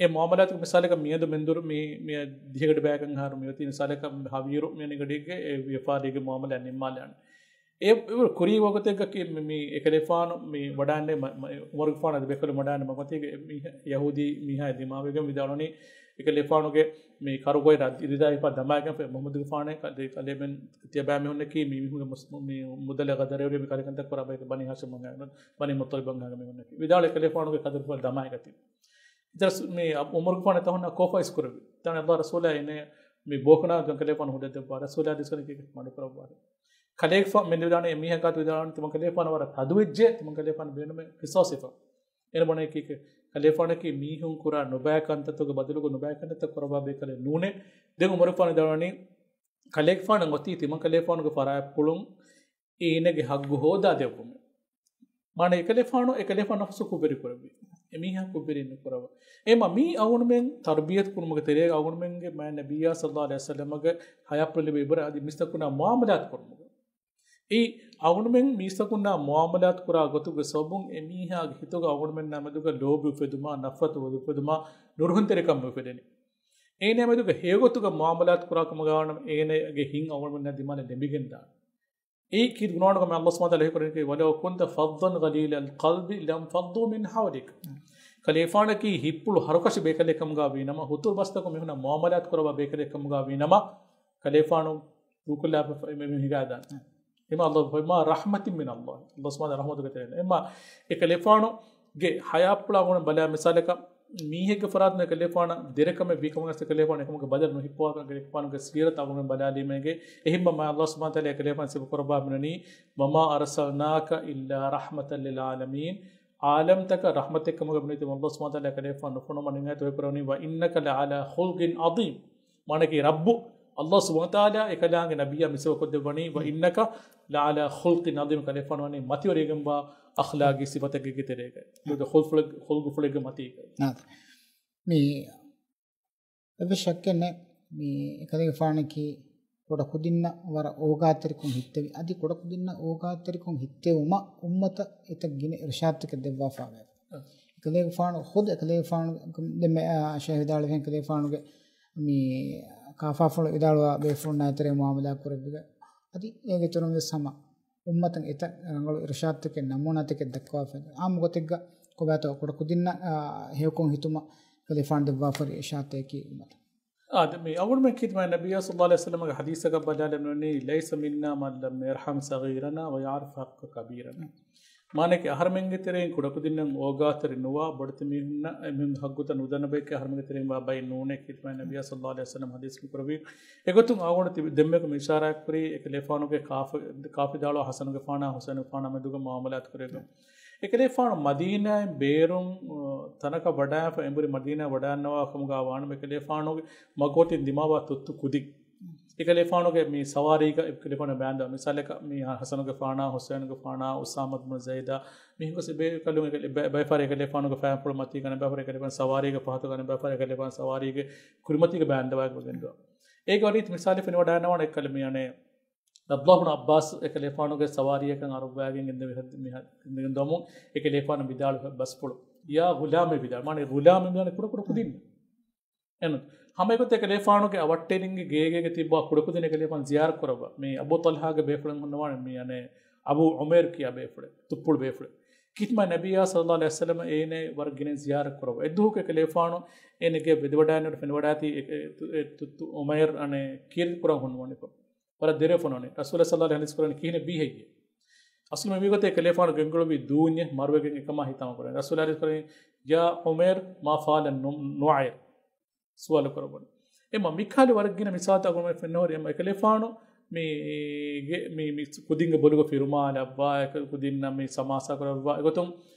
އެ މުއާމަލާތުގެ މިސާލަކަށް މިއަދު މެންދުރު މި، މި ދިހަގަޑި ބަޔަކަށް އަހަރު މިއޮތީ މިސާލަކަށް ހަވީރު މި އަނިގަޑީގެ އެ ވިޔަފާރީގެ މުއާމަލާ ނިންމާލާނެ. އެ، އެ ކުރީ ވަގުތެއްގަ ކި-، މި، މި އެކަލޭފާނު މި ވަޑާންނެ މަ-، މަ-، އުމަރުގެފާނު އަދި ބޭކަލުން ވަޑާންނެ މަގުމަތީގެ މީހާ، ޔަހޫދީ މީހާ ދިމާވެގެން ވިދާޅުވަނީ އެކަލޭފާނުގެ މި ކަރުގޮތް ރަ-، ރިދާ ހިފާ ދަމާގެން ފެ-، މުޙައްމަދުގެފާނެ ކަ-، ދެ-، ކަލޭމެން ތިޔަބައިމީހުންނަކީ މި މީހުންގެ މުސް-، މި މުދަލަށް ޣަދަރުވެރި މި ކަލޭގެންތައް ކުރާ ބައެއް ބަނީ ހާޝިމް ބަނީ މުއްޠަލިބް ބަނީ ހާޝިމް މީހުންނަކީ. ވިދާޅު އެކަލޭފާނުގެ ކަދުރުފުޅަށް ދަމާއިގަތީ. އިތަރަސް މި އަ-، އުމަރުގެފާނު ތަހުންނަ ކޯފަ އިސްކުރެވި. ތަން އައްލާހު ރަސޫލާ އިނޭ މި ބޯކަނާ ދޮންކަލޭފާނު ހުދަ ދެއްވާ ރަސޫލާ ދިސްކަނެކީ މަޑުކުރައްވާ. ކަލޭގެފާނު މެން ވިދާޅުވަނީ އެ މީހަކާ ވިދާޅުވަނީ ތިމަންކަލޭފާނު ވަރަށް ތަދުވެއްޖެ، ތިމަންކަލޭފާނު ބޭނުމެއް ޤިޞާޞް ހިފަ. އޭނަ ބުނަނީ ކީކޭ؟ ކަލޭފާނަކީ މީހުން ކުރާ ނުބައި ކަންތައްތަކުގެ ބަދަލުގަ ނުބައި ކަންތައްތައް ކުރައްވާ ބޭކަލެއް ނޫނޭ. ދެން އުމަރުގެފާނު ވިދާޅުވަނީ ކަލޭގެފާނަށް އޮތީ ތިމަންކަލޭފާނުގެ ފަރާތްޕުޅުން އޭނަގެ ހައްގު ހޯދާ ދެއްވުމެއް. މާނަ އެކަލޭފާނު، އެކަލޭފާނު ނަފްސު ކުށްވެރި ކުރެއްވި. އެމީހާ ކުށްވެރި ނުކުރައްވާ. އެމަ މީ އަޅުގަނޑުމެން ތަރުބިޔަތު ކުރުމުގެ ތެރޭގަ އަޅުގަނޑުމެންގެ މާތް ނަބިއްޔާ ޞައްލައްލާހު ޢަލައިހި ވަސައްލަމަގެ ހަޔާތްޕުޅު ލިބި އިބްރާ އަދި މީސްތަކުންނާ މުއާމަލާތު ކުރުމުގެ. އެއީ އަޅުގަނޑުމެން މީސްތަކުންނާ މުއާމަލާތު ކުރާ ގޮތުގެ ސަބަބުން އެމީހާގެ ހިތުގަ އަޅުގަނޑުމެންނާ މެދުގަ ލޯބި އުފެދުމާ، ނަފްރަތު އުފެދުމާ، ނުރުހުންތެރިކަން އުފެދެނީ. އޭނާ މެދުގަ ހެޔޮގޮތުގަ މުއާމަލާތު ކުރާ ކަމުގަ ވާނަމަ އޭނާގެ ހިތް އަޅުގަނޑުމެންނާ ދިމާލަށް ލެނބިގެންދާނެ. އެއީ ކީރިތި ޤުރްއާނުގަ މި އައްލާހު ސުބްޙާނަހޫ ވަތަޢާލާ ކުރަނީ، "ވަލައު ކުންތަ ފައްޡަން ޣަލީޡަލް ޤަލްބި ލަންފައްޟޫ މިން ޙައުލިކަ." ކަލޭފާނަކީ ހިތްޕުޅު ހަރުކަށި ބޭކަލެއް ކަމުގަ ވީނަމަ، ހުތުރު ބަސްތަކުން މީހުންނާ މުއާމަލާތު ކުރައްވާ ބޭކަލެއް ކަމުގަ ވީނަމަ، ކަލޭފާނު ދޫކޮށްލާފަ މި ހިނގާދާނެ. އެމަ އައްލާހު، "ފަބިމާ ރަޙްމަތިން މިނައްލާހި." އައްލާހު ސުބްޙާނަހޫ ވަތަޢާލާގެ ރަޙްމަތުގެ ތެރެއިން. އެމަ އެކަލޭފާނުގެ ހަޔާތްޕުޅާ އަޅުގަނޑު ބަލާ މިސާލަކަށް މީހެއްގެ ފަރާތުން އެކަލޭފާނަށް ދެރަކަމެއް ވީ ކަމުގަ ވެސް އެކަލޭފާނު އެކަމުގެ ބަދަލު ނުހިއްޕަވާކަށް އެކަލޭފާނުގެ ސީރަތަށް އަޅުގަނޑު ބަލާލީމައިގެ. އެހެންވީމަ މާތް އައްލާހު ސުބްޙާނަހޫ ވަތަޢާލާ އެކަލޭފާނު ސިފަ ކުރައްވާ މިނަނީ، "ވަމާ އަރްސަލްނާކަ އިއްލާ ރަޙްމަތަން ލިލް ޢާލަމީން." ޢާލަމްތަކަށް ރަޙްމަތެއް ކަމުގަ ބުނެދި އައްލާހު ސުބްޙާނަހޫ ވަތަޢާލާ އެކަލޭފާނު ނުފޮނުވަން އިނާޔަތު ވެ ކުރަވަނީ، "ވައިންނަކަ ލަޢަލާ ޚުލްޤިން ޢަޡީމް." މާނައަކީ ރައްބު އައްލާހު ސުބްޙާނަހޫ ވަތަޢާލާ އެކަލާނގެ ނަބިއްޔާ މިސިފަ ކޮށްދެއްވަނީ، "ވައިންނަކަ ލަޢަލާ ޚުލްޤިން ޢަޡީމް." ކަލޭފާނު ވަނީ މަތިވެރިވެގެންވާ އަޚްލާގީ ސިފަތަކެއްގެ ތެރޭގަ. ހުދު ޚުލްޤުފުޅެއް-، ޚުލްޤުފުޅެއްގެ މަތީގަ. ނާދެ. މި އެއްވެސް ޝައްކެއް ނެތް. މި އެކަލޭގެފާނަކީ ކުޑަކުދިންނަށް ވަރަށް އޯގާތެރިކޮށް ހިއްތެވި. އަދި ކުޑަކުދިންނަށް އޯގާތެރިކޮށް ހިއްތެވުމަށް އުއްމަތަށް އެތައް ގިނަ އިރުޝާދުތަކެއް ދެއްވާފަވޭ. އަ. އެކަލޭގެފާނު ޚުދު އެކަލޭގެފާނު ދެންމެ، އާ، ޝޭޚް ވިދާޅުވިހެން އެކަލޭގެފާނުގެ މި ކާފާފުޅު ވިދާޅުވާ ބޭފުޅުންނާ އެތެރޭ މުއާމަލާ ކުރެއްވިގެ. އަދި އޭގެ އިތުރުން ވެސް ހަމަ އުއްމަތަށް އެތައް ރަނގަޅު އިރުޝާދުތަކެއް ނަމޫނާތަކެއް ދައްކަވާފައި. އާއްމު ގޮތެއްގަ ކޮބާތޯ ކުޑަކުދިންނަށް، އާ، ހެޔޮކޮށް ހިތުމަށް އެކަލޭގެފާނު ދެއްވާފައި އިރުޝާދުތަކީ އުއްމަތަށް. އާ، ދެ-، މި އަޅުގަނޑުމެން ކީރިތި މާތް ނަބިއްޔާ ޞައްލައްލާހު ޢަލައިހި ވަސައްލަމަގެ ޙަދީޘަކަށް ބަލާލަމެވެނީ، "ليس منا من لم يرحم صغيرنا ويعرف حق كبيرنا." މާނައަކީ އަހަރެމެންގެ ތެރެއިން ކުޑަކުދިންނަށް އޯގާތެރި ނުވާ، ބޮޑެތި މީހުންނަށް އެމީހުންގެ ހައްގުތައް ނުދަންނަ ބަޔެއް އަހަރެމެންގެ ތެރެއިން ވާ ބައެއް ނޫނޭ ކީރިތި މާތް ނަބިއްޔާ ޞައްލައްލާހު ޢަލައިހި ވަސައްލަމަ ޙަދީޘް މި ކުރެއްވީ. އެގޮތުން އަޅުގަނޑު ތި-، ދެންމެ މި އިޝާރާތް ކުރީ އެކަލޭގެފާނުގެ ކާފަ-، ކާފަ ވިދާޅުވާ ޙަސަނުގެފާނާ، ޙުސައިނުގެފާނާ މެދުގަ މުއާމަލާތު ކުރެއްވި. އެކަލޭގެފާނު މަދީނާއިން ބޭރުން، އަ، ތަނަކަށް ވަޑާފަ އެނބުރި މަދީނާ ވަޑާންނަވާ ކަމުގަ ވާނަމަ އެކަލޭގެފާނުގެ މަގުމަތިން ދިމާވާ ތުއްތު ކުދިން. އެކަލޭގެފާނުގެ މި ސަވާރީގަ އެކަލޭގެފާނު ބާންދާ. މިސާލަކަށް މި ޙަސަނުގެފާނާ، ޙުސައިނުގެފާނާ، އުސާމަތު ބުނު ޒައިދާ، މީހުން ގޮސް ބޭކަލުން އެކަ-، ބަ-، ބައެއް ފަހަރަށް އެކަލޭގެފާނުގެ ފައިންޕުޅު މަތީގަ، އަނެއް ބައިފަހަރަށް އެކަލޭގެފާނު ސަވާރީގެ ފަހަތުގަ، އަނެއް ބައިފަހަރަށް އެކަލޭގެފާނު ސަވާރީގެ ކުރިމަތީގަ ބާންދަވާގެން ވެގެންދާ. އޭގެ ވަރީ މިސާލެއް ފެނިވަޑައިގަންނަވާނެ އެއްކަލަ މި އަނެއް ޢަބްދުﷲ ބިން ޢައްބާސް އެކަލޭފާނުގެ ސަވާރީއަކަށް އަރުއްވާގެން ގެންދެވި ހަ-، މި ހަ-، ގެންދެވުމުން އެކަލޭފާނު ވިދާޅުވި ބަސްފުޅު، "ޔާ ޣުލާމޭ" ވިދާޅު، މާނަ ޣުލާމޭ މި ކުޑަ ކުޑަ ކުދިން. އެން ހަމަ އެގޮތަށް އެކަލޭފާނުގެ އަވަށްޓެރިންގެ ގޭގޭގެ ތިއްބާ ކުޑަކުދިން އެކަލޭފާނު ޒިޔާރަތް ކުރައްވާ. މި އަބޫ ޠަލްޙާގެ ބޭފުޅެއް ހުންނަވާނެ، މި އަނެއް އަބޫ ޢުމައިރު ކިޔާ ބޭފުޅެއް، ތުއްޕުޅު ބޭފުޅެއް. ކީރިތި މާތް ނަބިއްޔާ ޞައްލައްލާހު ޢަލައިހި ވަސައްލަމަ އޭނަ ވަރަށް ގިނައިން ޒިޔާރަތް ކުރައްވާ. އެއްދުވަހަކު އެކަލޭފާނު އޭނަގެ ވެދިވަޑައިގެން ފެނިވަޑައިގަތީ އެ، އެ، ތު-، އެ، ތު-، ތު-، ޢުމައިރު އަނެއް ކީރިތި ކުރަން ހުންނަވަނިކޮށް. ވަރަށް ދެރަވެފަ ނޫނީ. ރަސޫލާ ޞައްލައްލާހު ޢަލައިހި ވަސައްލަމަ ކިހިނެއް ވީ ހެއްޔޭ؟ އަސްލު މި މިގޮތަށް އެކަލޭފާނު ގެންގުޅުއްވީ ދޫންޏެއް މަރުވެގެން އެކަމާ ހިތާމަ ކުރަން. ރަސޫލާ ޙަދީޘް ކުރަނީ، "ޔާ ޢުމައިރު، މާ ފާލަ ނު-، ނުޢައިރު." ސުވާލު ކުރައްވަނީ. އެމަ މިކަހަލަ ވަރަށް ގިނަ މިސާލުތައް އަޅުގަނޑުމެން ފެންނަހުރި، އެމަ އެކަލޭފާނު މީގެ މި ކުދިންގެ ބޮލުގަ ފިރުމާލައްވާ، އެކަ ކުދިންނަށް މި ސަމާސާ ކުރައްވާ، އެގޮތުން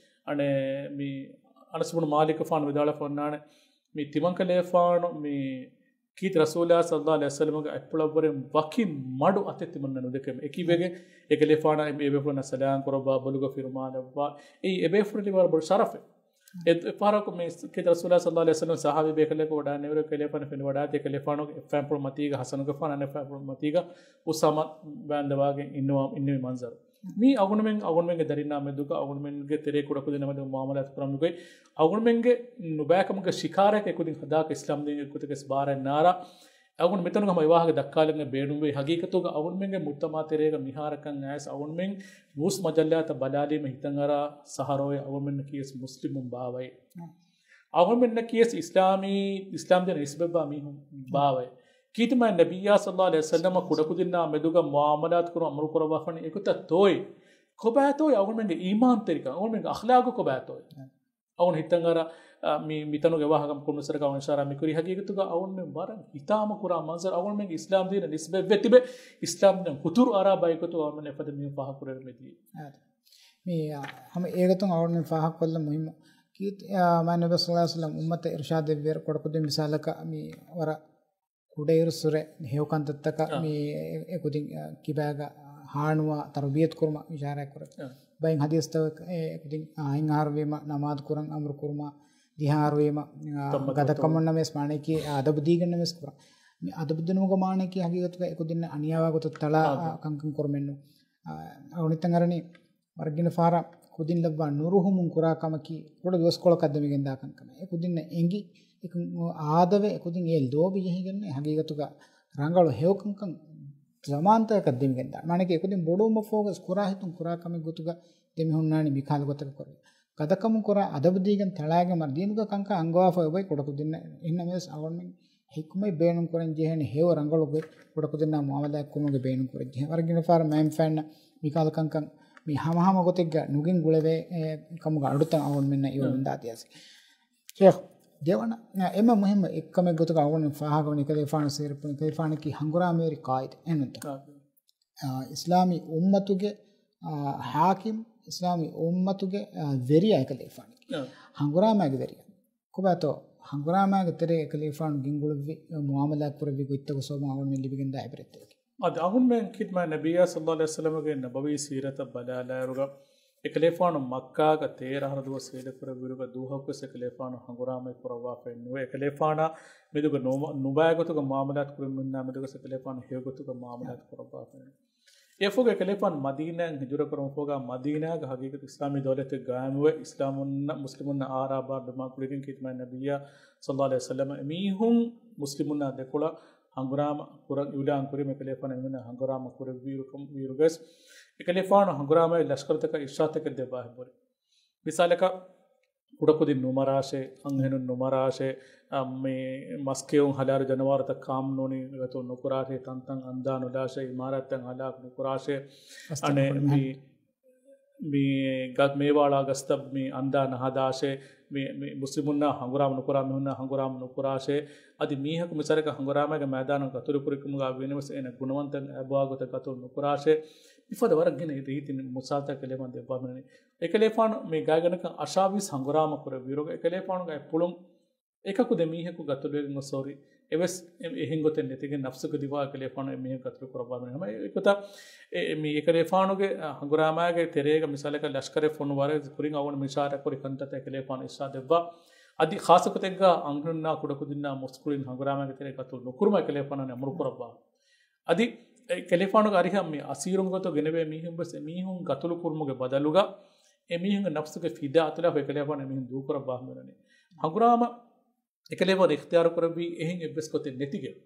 އަނެއް މި އަނަސް ބުނު މާލިކުފާނު ވިދާޅުވެފަ އޮންނާނެ، މި ތިމަންކަލޭފާނު މި ކީރިތި ރަސޫލާ ޞައްލައްލާހު ޢަލައިހި ވަސައްލަމަގެ އަތްޕުޅަށްވުރެން ވަކި މަޑު އަތެއް ތިމަންނަ ނުދެކެމެ. އެކީވެގެން އެކަލޭފާނާ އެ ބޭފުޅުންނަށް ސަލާމް ކުރައްވާ، ބޮލުގަ ފިރުމާލައްވާ، އެއީ އެބޭފުޅުން ވަރަށް ބޮޑު ޝަރަފެއް. އެ، އެ ފަހަރަކު މި ކީރިތި ރަސޫލާ ޞައްލައްލާހު ޢަލައިހި ވަސައްލަމަ ޞަޙާބީ ބޭކަލަކު ވަޑައިނެވިއިރު ކަލޭފާނު ފެނިވަޑައިގަތީ ކަލޭފާނުގެ އެއްފައިންޕުޅު މަތީގަ ޙަސަނުގެފާނު، އަނެއްފައިންޕުޅު މަތީގަ އުސާމާ ވާންދަވާގެން އިންނަވާ، އިންނެވި މަންޒަރު. މީ އަޅުގަނޑުމެން، އަޅުގަނޑުމެންގެ ދަރިންނާ މެދުގަ އަޅުގަނޑުމެންގެ ތެރޭ ކުޑަކުދިންނާ މެދުގަ މުޢާމަލާތު ކުރަން މިގޮތް އަޅުގަނޑުމެންގެ ނުބައިކަމުގެ ޝިކާރައަކަށް އެކުދިން ހަދާކަށް އިސްލާމްދީން އެއްގޮތަކަށް ބާރަށް ނާރާ. އަޅުގަނޑު މިތަނުގަ ހަމަ އެވާހަކަ ދައްކާލަން ބޭނުންވޭ. ހަގީގަތުގަ އަޅުގަނޑުމެންގެ މުޖްތަމަޢު ތެރޭގަ މިހާރަކަށް އައިސް އަޅުގަނޑުމެން ނޫސް މަޖައްލާތައް ބަލާލީމަ ހިތަށް އަރާ ސަހަރޯއެ އަޅުގަނޑުމެންނަކީވެސް މުސްލިމުން ބާވައޭ. އަޅުގަނޑުމެންނަކީވެސް އިސްލާމީ، އިސްލާމްދީނަށް ނިސްބަތްވާ މީހުން ބާވައޭ. ކީރިތި މާތް ނަބިއްޔާ ޞައްލައްލާހު ޢަލައިހި ވަސައްލަމަ ކުޑަކުދިންނާ މެދުގަ މުޢާމަލާތު ކުރުން އަމުރު ކުރައްވާފަނީ އެގޮތަށް ތޯއޭ؟ ކޮބާތޯއޭ އަޅުގަނޑުމެންގެ އީމާންތެރިކަން، އަޅުގަނޑުމެންގެ އަޚްލާގު ކޮބާތޯއޭ؟ އަޅުގަނޑު ހިތަށް އަރާ، އަ، މި، މިތަނުގެ ވާހަކަ ކުރުނު ސަރަކަށް އިޝާރާ މިކުރީ ހަގީގަތުގަ އަޅުގަނޑުމެން ވަރަށް ހިތާމަ ކުރާ މަންޒަރު، އަޅުގަނޑުމެންގެ އިސްލާމްދީނަށް ނިސްބަތްވެ ތިބެ، އިސްލާމްދީނަށް ހުތުރު އަރާ ބައިކަތު އަޅުގަނޑުމެން އެފަދަ މީހުން ފާހަގަ ކުރެވެމެދިޔޭ. އާދެ. މި، އާ، ހަމަ އޭގަތުން އަޅުގަނޑުމެން ފާހަގަކޮށްލަން މުހިއްމު. ކީ، އާ، މާތް ނަބީ ޞައްލައްލާހު ޢަލައިހި ވަސައްލަމް އުއްމަތަށް އިރުޝާދެއްވިއިރު ކުޑަކުދިން މިސާލަކަށް މި ވަރަށް ކުޑައިރުއްސުރެ ހެޔޮ ކަންތައްތަކަށް އާ. މި އެ-، އެކުދިން، އާ، ކިބާގަ ހާނުވާ ތަރުބިޔަތު ކުރުމަށް އިޝާރާތް ކުރޭ. އާ. ބައެއް ޙަދީޘްތަކަށް އެ-، އެކުދިން އަހަރުވީމަ ނަމާދު ކުރަން އަމުރު ކުރުމަށް، ދިހަ އަހަރުވީމަ، އާ، ތައްމަތު ގަދަކަމުންނަށް ވެސް މާނައަކީ އަދަބު ދީގެންނަށް ވެސް ކުރަން. މި އަދަބު ދިނުމުގެ މާނައަކީ ހަގީގަތުގަ އެކުދިންނަށް އަނިޔާވާ ގޮތަށް ތަޅާ، އާ، ކަންކަން ކުރުމެއްނު. އާ، އަޅުގަނޑު ހިތަށް އަރަނީ ވަރަށް ގިނަ ފަހަރަށް ކުދިން ލައްވާ ނުރުހުމުން ކުރާ ކަމަކީ ކުޑަ ދުވަސްކޮޅަކަށް ދެމިގެންދާ ކަންކަމެއް. އެ ކުދިންނަށް އެނގި، އެކަން އާދަވެ، އެ ކުދިން އެ ލޯބި ޖެހިގެން ހަގީގަތުގަ ރަނގަޅު ހެޔޮ ކަންކަން ޒަމާންތަކަކަށް ދެމިގެންދާ. މާނައަކީ އެ ކުދިން ބޮޑުވުމަށްފަހުގަ ކުރާ ހިތުން ކުރާ ކަމެއް ގޮތުގަ ދެމިހުންނާނީ މިކަހަލަ ގޮތަކަށް ކުރެވޭ. ގަދަކަމުން ކުރާ އަދަބު ދީގެން ތަޅާގެން މަރު ދީނުގެ ކަންކަން އަންގަވާފަ އޮތް ބައެއް ކުޑަކުދިންނަށް. އެހެންނަމަވެސް އަޅުގަނޑުމެން ޙިކުމަތް ބޭނުން ކުރަން ޖެހޭނެ ހެޔޮ ރަނގަޅު ގޮތް ކުޑަކުދިންނާ މުޢާމަލާތް ކުރުމުގެ ބޭނުން ކުރަން ޖެހޭ. ވަރަށް ގިނަ ފަހަރަށް މައިންފައިންނަށް މިކަހަލަ ކަންކަން މި ހަމަހަމަ ގޮތެއްގަ ނުގެން ގުޅެވޭ، އެ، ކަމުގަ އަޑުތައް އަޅުގަނޑުމެންނަށް އިވަމުން ދާ ދިޔަސް. ޝޭޚް، ދެވަނަ، އެ، އެންމެ މުހިއްމު އެއްކަމެއް ގޮތުގަ އަޅުގަނޑު ފާހަގަވަނީ ކަލޭފާނު ސީރަތު، ކަލޭފާނަކީ ހަނގުރާމަވެރި ޤާއިދެއް އެންނުތަ؟ އާ، އިސްލާމީ އުއްމަތުގެ، އާ، ޙާކިމް، އިސްލާމީ އުއްމަތުގެ، އާ، ވެރިޔާ ކަލޭފާނަކީ. އާ. ހަނގުރާމައިގެ ވެރިޔާ. ކޮބާތޯ ހަނގުރާމައިގެ ތެރޭ ކަލޭފާނު ގެންގުޅުއްވި، މުޢާމަލާތް ކުރެއްވި ގޮތްތަކުގެ ސަބަބުން އަޅުގަނޑުމެން ލިބިގެންދާ ޢިބްރަތްތަކަކީ. އަދި އަޅުގަނޑުމެން ކީރިތި މާތް ނަބިއްޔާ ޞައްލައްލާހު ޢަލައިހި ވަސައްލަމަގެ ނަބަވީ ސީރަތަށް ބަލާލާއިރުގަ، އެކަލޭފާނު މައްކާގަ ތޭރަ އަހަރު ދުވަސް ވޭލެއް ކުރެއްވިއިރުގަ ދުވަހަކުވެސް އެކަލޭފާނު ހަނގުރާމައެއް ކުރައްވާފައެއް ނުވޭ. އެކަލޭފާނާ މެދުގަ ނުބައި-، ނުބައިގޮތުގަ މުޢާމަލާތު ކުރެވުންނާ މެދުގަސް އެކަލޭފާނު ހެޔޮގޮތުގަ މުޢާމަލާތު ކުރައްވާފައެއް ނުވޭ. އެފަހުގަ އެކަލޭފާނު މަދީނާއަށް ހިޖުރަ ކުރުމަށްފަހުގަ މަދީނާގަ ހަގީގަތު އިސްލާމީ ދައުލަތެއް ޤާއިމުވެ، އިސްލާމުންނަށް މުސްލިމުންނަށް އާރާ ބާރު ދިމާ ގުޅިގެން ކީރިތި މާތް ނަބިއްޔާ ޞައްލައްލާހު ޢަލައިހި ވަސައްލަމަ އެމީހުން މުސްލިމުންނާ ދެކޮޅަށް ހަނގުރާމަ ކުރަން އިޢުލާން ކުރީމަ އެކަލޭފާނު އެމީހުންނާ ހަނގުރާމަ ކުރެއްވިއިރު ކަމަށް ވީއިރުގަސް، އެކަލޭފާނު ހަނގުރާމައިގެ ލަޝްކަރުތަކަށް އިރްޝާދުތަކެއް ދެއްވާ ހެއްޔެވެ؟ މިސާލަކަށް، ކުޑަކުދިން ނުމަރާށޭ، އަންހެނުން ނުމަރާށޭ، އަ، މި މަސްކެއުން ހަލާލު ޖަނަވާރުތައް ކާމް ނޫނީ ގަތު ނުކުރާށޭ، ތަންތަން އަންދާ ނުލާށޭ، އިމާރާތްތައް ހަލާކު ނުކުރާށޭ، އަނެއް މި، މި ގަ-، މޭވާޅާ ގަސްތައް މި އަންދާ ނަހަދާށޭ، މި، މި މުސްލިމުންނާ ހަނގުރާމަ ނުކުރާ މީހުންނާ ހަނގުރާމަ ނުކުރާށޭ، އަދި މީހަކު މިސާލަކަށް ހަނގުރާމައިގެ މައިދާނު ގަތުރު ކުރިކަމުގަ ވީނަމަވެސް އޭނަ ގުނަވަންތައް އައިބައި ގޮތަށް ގަތުރު ނުކުރާށޭ، މިފަދަ ވަރަށް ގިނަ ރީތި މިސާލުތައް ކަލޭފާނު ދެއްވާފައި ނޫނީ. އެކަލޭފާނު މި ގާތްގަނޑަކަށް އަށާވީސް ހަނގުރާމަ ކުރެއްވިއިރު، އެކަލޭފާނުގެ އަތްޕުޅުން އެކަކު ދެ މީހަކު ގަތުލުވެގެން ގޮސް ހުރި. އެވެސް އެ-، އެހެން ގޮތެއް ނެތިގެން ނަފްސުގެ ދިފާޢަށް އެކަލޭފާނު އެ މީހަކު ގަތުލު ކުރައްވާފައި ނޫނީ. ހަމަ އެ ގޮތަށް އެ، އެ މި އެކަލޭފާނުގެ، އަ، ހަނގުރާމައިގެ ތެރޭގަ މިސާލަކަށް ލަޝްކަރެއް ފޮނުވާއިރު ކުރިން އަޅުގަނޑު މި އިޝާރާތް ކުރި ކަންތައްތައް އެކަލޭފާނު އިރްޝާދު ދެއްވާ. އަދި ޚާއްޞަ ގޮތެއްގަ އަންހެނުންނާ ކުޑަކުދިންނާ މުސްކުޅިން ހަނގުރާމައިގެ ތެރޭ ގަތުލު ނުކުރުމަށް އެކަލޭފާނު އަމުރު ކުރައްވާ. އަދި އެކަލޭފާނުގެ އަރިހަށް މި އަސީރުން ގޮތަށް ގެނެވޭ މީހުން ވެސް އެމީހުން ގަތުލު ކުރުމުގެ ބަދަލުގަ އެމީހުންގެ ނަފްސުގެ ފިދާ އަތުލާފަ އެކަލޭފާނު އެމީހުން ދޫކުރައްވާ ހަމަވެރަނީ. ހަނގުރާމަ އެކަލޭފާނު އިޚްތިޔާރު ކުރެއްވީ އެހެން އެއްވެސް ގޮތެއް ނެތިގެން.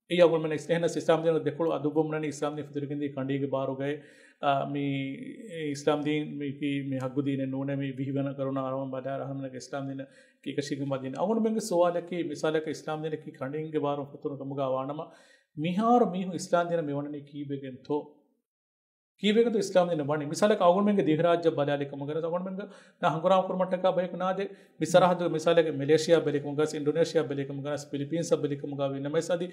އެއީ އަޅުގަނޑުމެން އިސް-، އެހެނަސް އިސްލާމް ދީނުގެ ދެކޮޅު އަދުއްވަމުންނަނީ އިސްލާމް ދީން ފެތުރިގެންދިޔަ ކަނޑީގެ ބާރުގައި، އާ، މި އިސްލާމް ދީން މި ކީ މި ހައްގު ދީނެއް ނޫނޭ މި ވިހިގަނަ ކަރުނަ އަރަމަން ބަލާ ރަހަމަނަކަ އިސްލާމް ދީނަށް ކީކަށީގެންވާ ދީން. އަޅުގަނޑުމެންގެ ސުވާލަކީ މިސާލަކަށް އިސްލާމް ދީނަކީ ކަނޑިންގެ ބާރުން ފެތުރު ކަމުގަ ވާނަމަ މިހާރު މީހުން އިސްލާމް ދީނަށް މި ވަނަނީ ކީއްވެގެންތޯ؟ ކީއްވެގެންތޯ އިސްލާމް ދީނަށް ވަނީ؟ މިސާލަކަށް އަޅުގަނޑުމެންގެ ދިވެހިރާއްޖެ ބަލާލި ކަމުގަ ވެސް އަޅުގަނޑުމެންގެ ނާ ހަނގުރާމަ ކުރުމަށްޓަކާ ބަޔަކު ނާދޭ. މި ސަރަހައްދުގެ މިސާލަކަށް މެލޭޝިޔާ ބެލި ކަމުގަ ވެސް، އިންޑޮނޭޝިޔާ ބެލި ކަމުގަ ވެސް، ފިލިޕީންސް ބެލި ކަމުގަ ވީނަމަވެސް، އަދި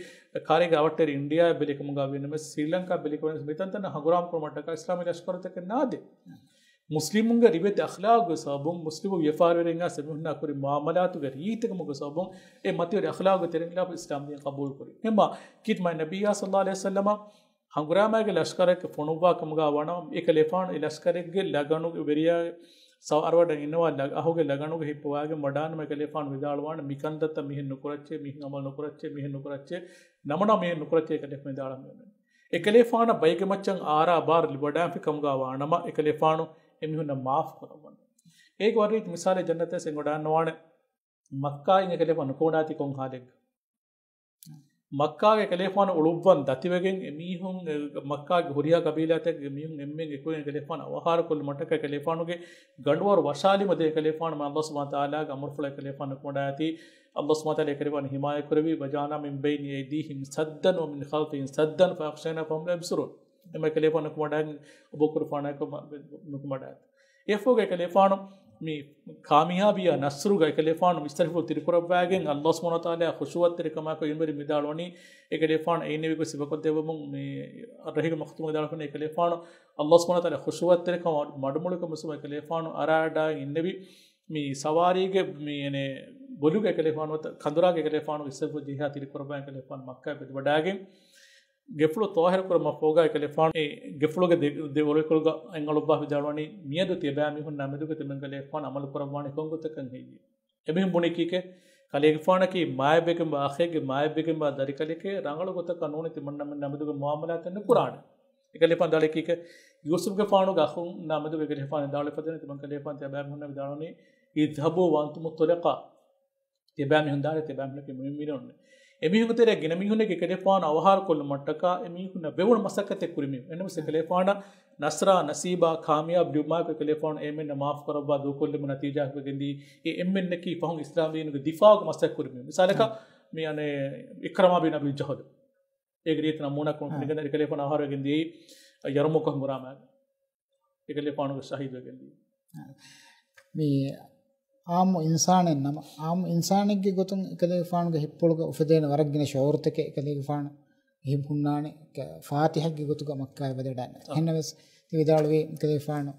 ކާރީގެ އަވަށްޓެރި އިންޑިޔާ ބެލި ކަމުގަ ވީނަމަވެސް، ސްރީލަންކާ ބެލި ކަމުގަ ވެސް، މިތަންތަނަށް ހަނގުރާމަ ކުރުމަށްޓަކާ އިސްލާމީ ލަޝްކަރުތަކެއް ނާދޭ. މުސްލިމުންގެ ރިވެތި އަޚްލާގުގެ ސަބަބުން، މުސްލިމު ވިޔަފާރިވެރިންގާ އެމީހުންނާ ކުރި މުއާމަލާތުގެ ރީތިކަމުގެ ސަބަބުން، އެ މަތިވެރި އަޚްލާގުގެ ތެރެއިން ޚިލާފަށް އިސްލާމް ދީން ޤަބޫލު ކުރި. އެމާ ކީރިތި މާތް ނަބިއްޔާ ޞައްލަﷲު ޢަލައިހި ވަސައްލަމަ ހަނގުރާމައިގެ ލަޝްކަރެއްގެ ފޮނުއްވާ ކަމުގަ ވަނަ، އެކަލޭފާނު އެ ލަޝްކަރެއްގެ ލަގަނުގެ ވެރިޔާ ސަވާރުވެޑަން އިންނަވާ ލަ-، އަހުގެ ލަގަނުގަ ހިއްޕަވާގެން ވަޑާނަމަ އެކަލޭފާނު ވިދާޅުވާނެ، މިކަންތައްތައް މިހެން ނުކުރައްޗޭ، މިހެން ޢަމަލު ނުކުރައްޗޭ، މިހެން ނުކުރައްޗޭ، ނަމަނަ މިހެން ނުކުރައްޗޭ އެކަލޭފާނު ވިދާޅުވާނެ. އެކަލޭފާނަށް ބައެއްގެ މައްޗަށް އާރާ ބާރު ލިބިވަޑާންފި ކަމުގަ ވާނަމަ، އެކަލޭފާނު އެމީހުންނަށް މާފު ކުރައްވަން. އޭގެ ވަރަށް ރީތި މިސާލެއް ޖަންނަތަށް އެނގިވަޑާންނަވާނެ. މައްކާއިން އެކަލޭފާނު ނުކުމެވަޑާތީ ކޮން ހާލެއްގަ؟ މައްކާގެ އެކަލޭފާނު އުޅުއްވަން ދަތިވެގެން އެމީހުން، އެ، މައްކާގެ ހުރިހާ ޤަބީލާތަކުގެ މީހުން އެންމެން އެކުވެގެން އެކަލޭފާނު އަވަހާރަކޮށްލުމަށްޓަކާ އެކަލޭފާނުގެ ގަނޑުވަރު ވަށާލީމަ ދޭ އެކަލޭފާނު މާތް ﷲ ސުބްޙާނަހޫ ވަތަޢާލާގެ އަމުރުފުޅަށް އެކަލޭފާނު ނުކުމެވަޑާތީ، ﷲ ސުބްޙާނަހޫ ވަތަޢާލާ އެކަލޭފާނު ޙިމާޔަތް ކުރެއްވީ، وجعلنا من بين أيديهم سدا ومن خلفهم سدا فأغشيناهم فهم لا يبصرون. އެމަ އެކަލޭފާނު ނުކުމެވަޑައިގެން އޮބޯކުރު ފާނާއެކު ނުކުމެވަޑާތީ. އެއަށްފަހުގަ އެކަލޭފާނު މި ކާމިޔާބީއާ ނަޞްރުގަ އެކަލޭފާނު އިސްތަށިފުޅު ތިރިކުރައްވައިގެން ﷲ ސުބްޙާނަހޫ ވަތަޢާލާ ޚުޝޫޢަތްތެރިކަމާއެކު އިންވެރި ވިދާޅުވަނީ، އެކަލޭފާނު އެއިންނެވި ގޮތް ސިފަކޮށްދެއްވަމުން މި ރަހީގެ މަޚްތޫމުގަ ވިދާޅުވަނީ އެކަލޭފާނު ﷲ ސުބްޙާނަހޫ ވަތަޢާލާ ޚުޝޫޢަތްތެރިކަމާ މަޑުމޮޅިކަން މުސްލިމް އެކަލޭފާނު އަރާޑާ އިންނެވި މި ސަވާރީގެ މި އެނެ ބޮލުގެ އެކަލޭފާނު ކަނދުރާގެ އެކަލޭފާނު އިސްތަށިފުޅު ޖެހިހާ ތިރިކުރައްވައި އެކަލޭފާނު މައްކާ ވެދިވަޑާގެން ގެފުޅު ޠާހިރު ކުރުމަށް ފަހުގަ އެކަލޭފާނު އެ ގެފުޅުގެ ދެ، ދެ އޮޅިކޮޅުގަ އެނގަޅުއްވާ ވިދާޅުވަނީ، މިއަދު ތިޔަބައިމީހުންނާ މެދުގަ ތިމަން ކަލޭގެފާނު ޢަމަލު ކުރައްވާނީ ކޮން ގޮތަކަށް ހެއްޔޭ؟ އެމީހުން ބުނީ ކީކޭ؟ ކަލޭގެފާނަކީ މާތްވެގެންވާ އަޚެއްގެ މާތްވެގެންވާ ދަރިކަލެކޭ، ރަނގަޅު ގޮތަކަށް ނޫނީ ތިމަންނަމެންނާ މެދުގަ މުޢާމަލާތެއް ނުކުރާނެ. އެކަލޭގެފާނު ވިދާޅުވީ ކީކޭ؟ ޔޫސުފްގެފާނުގެ އަޚުންނާ މެދުގަ އެކަލޭގެފާނު ވިދާޅުވެފަދައިން ތިމަން ކަލޭގެފާނު ތިޔަބައިމީހުންނަށް ވިދާޅުވަނީ، اذهبوا وأنتم الطلقاء. ތިޔަބައިމީހުން ދާނެ، ތިޔަބައިމީހުންނަކީ މުއުމިނުންނޭ. އެމީހުންގެ ތެރޭ ގިނަ މީހުންނެކޭ އެކަލޭފާނު އަވަހާރަކޮށްލުމަށްޓަކާ އެމީހުންނަށް ވެވުނު މަސައްކަތެއް ކުރިމީ. އެހެންނަމަވެސް އެކަލޭފާނަށް ނަޞްރާ، ނަސީބާ، ކާމިޔާބު ލިބުމާއެކު އެކަލޭފާނު އެންމެންނަށް މާފު ކުރައްވާ ދޫކޮށްލެވުމުގެ ނަތީޖާއަކަށް ވެގެންދީ، އެ އެންމެންނަކީ ފަހުން އިސްލާމް ދީނުގެ ދިފާޢުގެ މަސައްކަތް ކުރިމީ. މިސާލަކަށް، މި އަނެއް އިކްރަމާ ބިން އަބީ ޖަހުލު. އޭގެ ރީތި ނަމޫނާ ކުރުން ފެނިގެން އެކަލޭފާނު އަވަހާރަވެގެން ދިޔައީ ޔަރުމޫކު ހަނގުރާމާގަ. އެކަލޭފާނުގެ ޝަހީދުވެގެން ދިޔައީ. މި އާއްމު އިންސާނެއް ނަމަ، އާއްމު އިންސާނެއްގެ ގޮތުން އެކަލޭގެފާނުގެ ހިތްޕުޅުގަ އުފެދޭނެ ވަރަށް ގިނަ ޝުޢޫރުތަކެއް އެކަލޭގެފާނު އެހެން ހުންނާނެ، ކަ-، ފާތިހައްގެ ގޮތުގަ މައްކާއަށް ވަދެވަޑައިގެން. އަ. އެހެންނަމަވެސް، ތި ވިދާޅުވީ އެކަލޭގެފާނު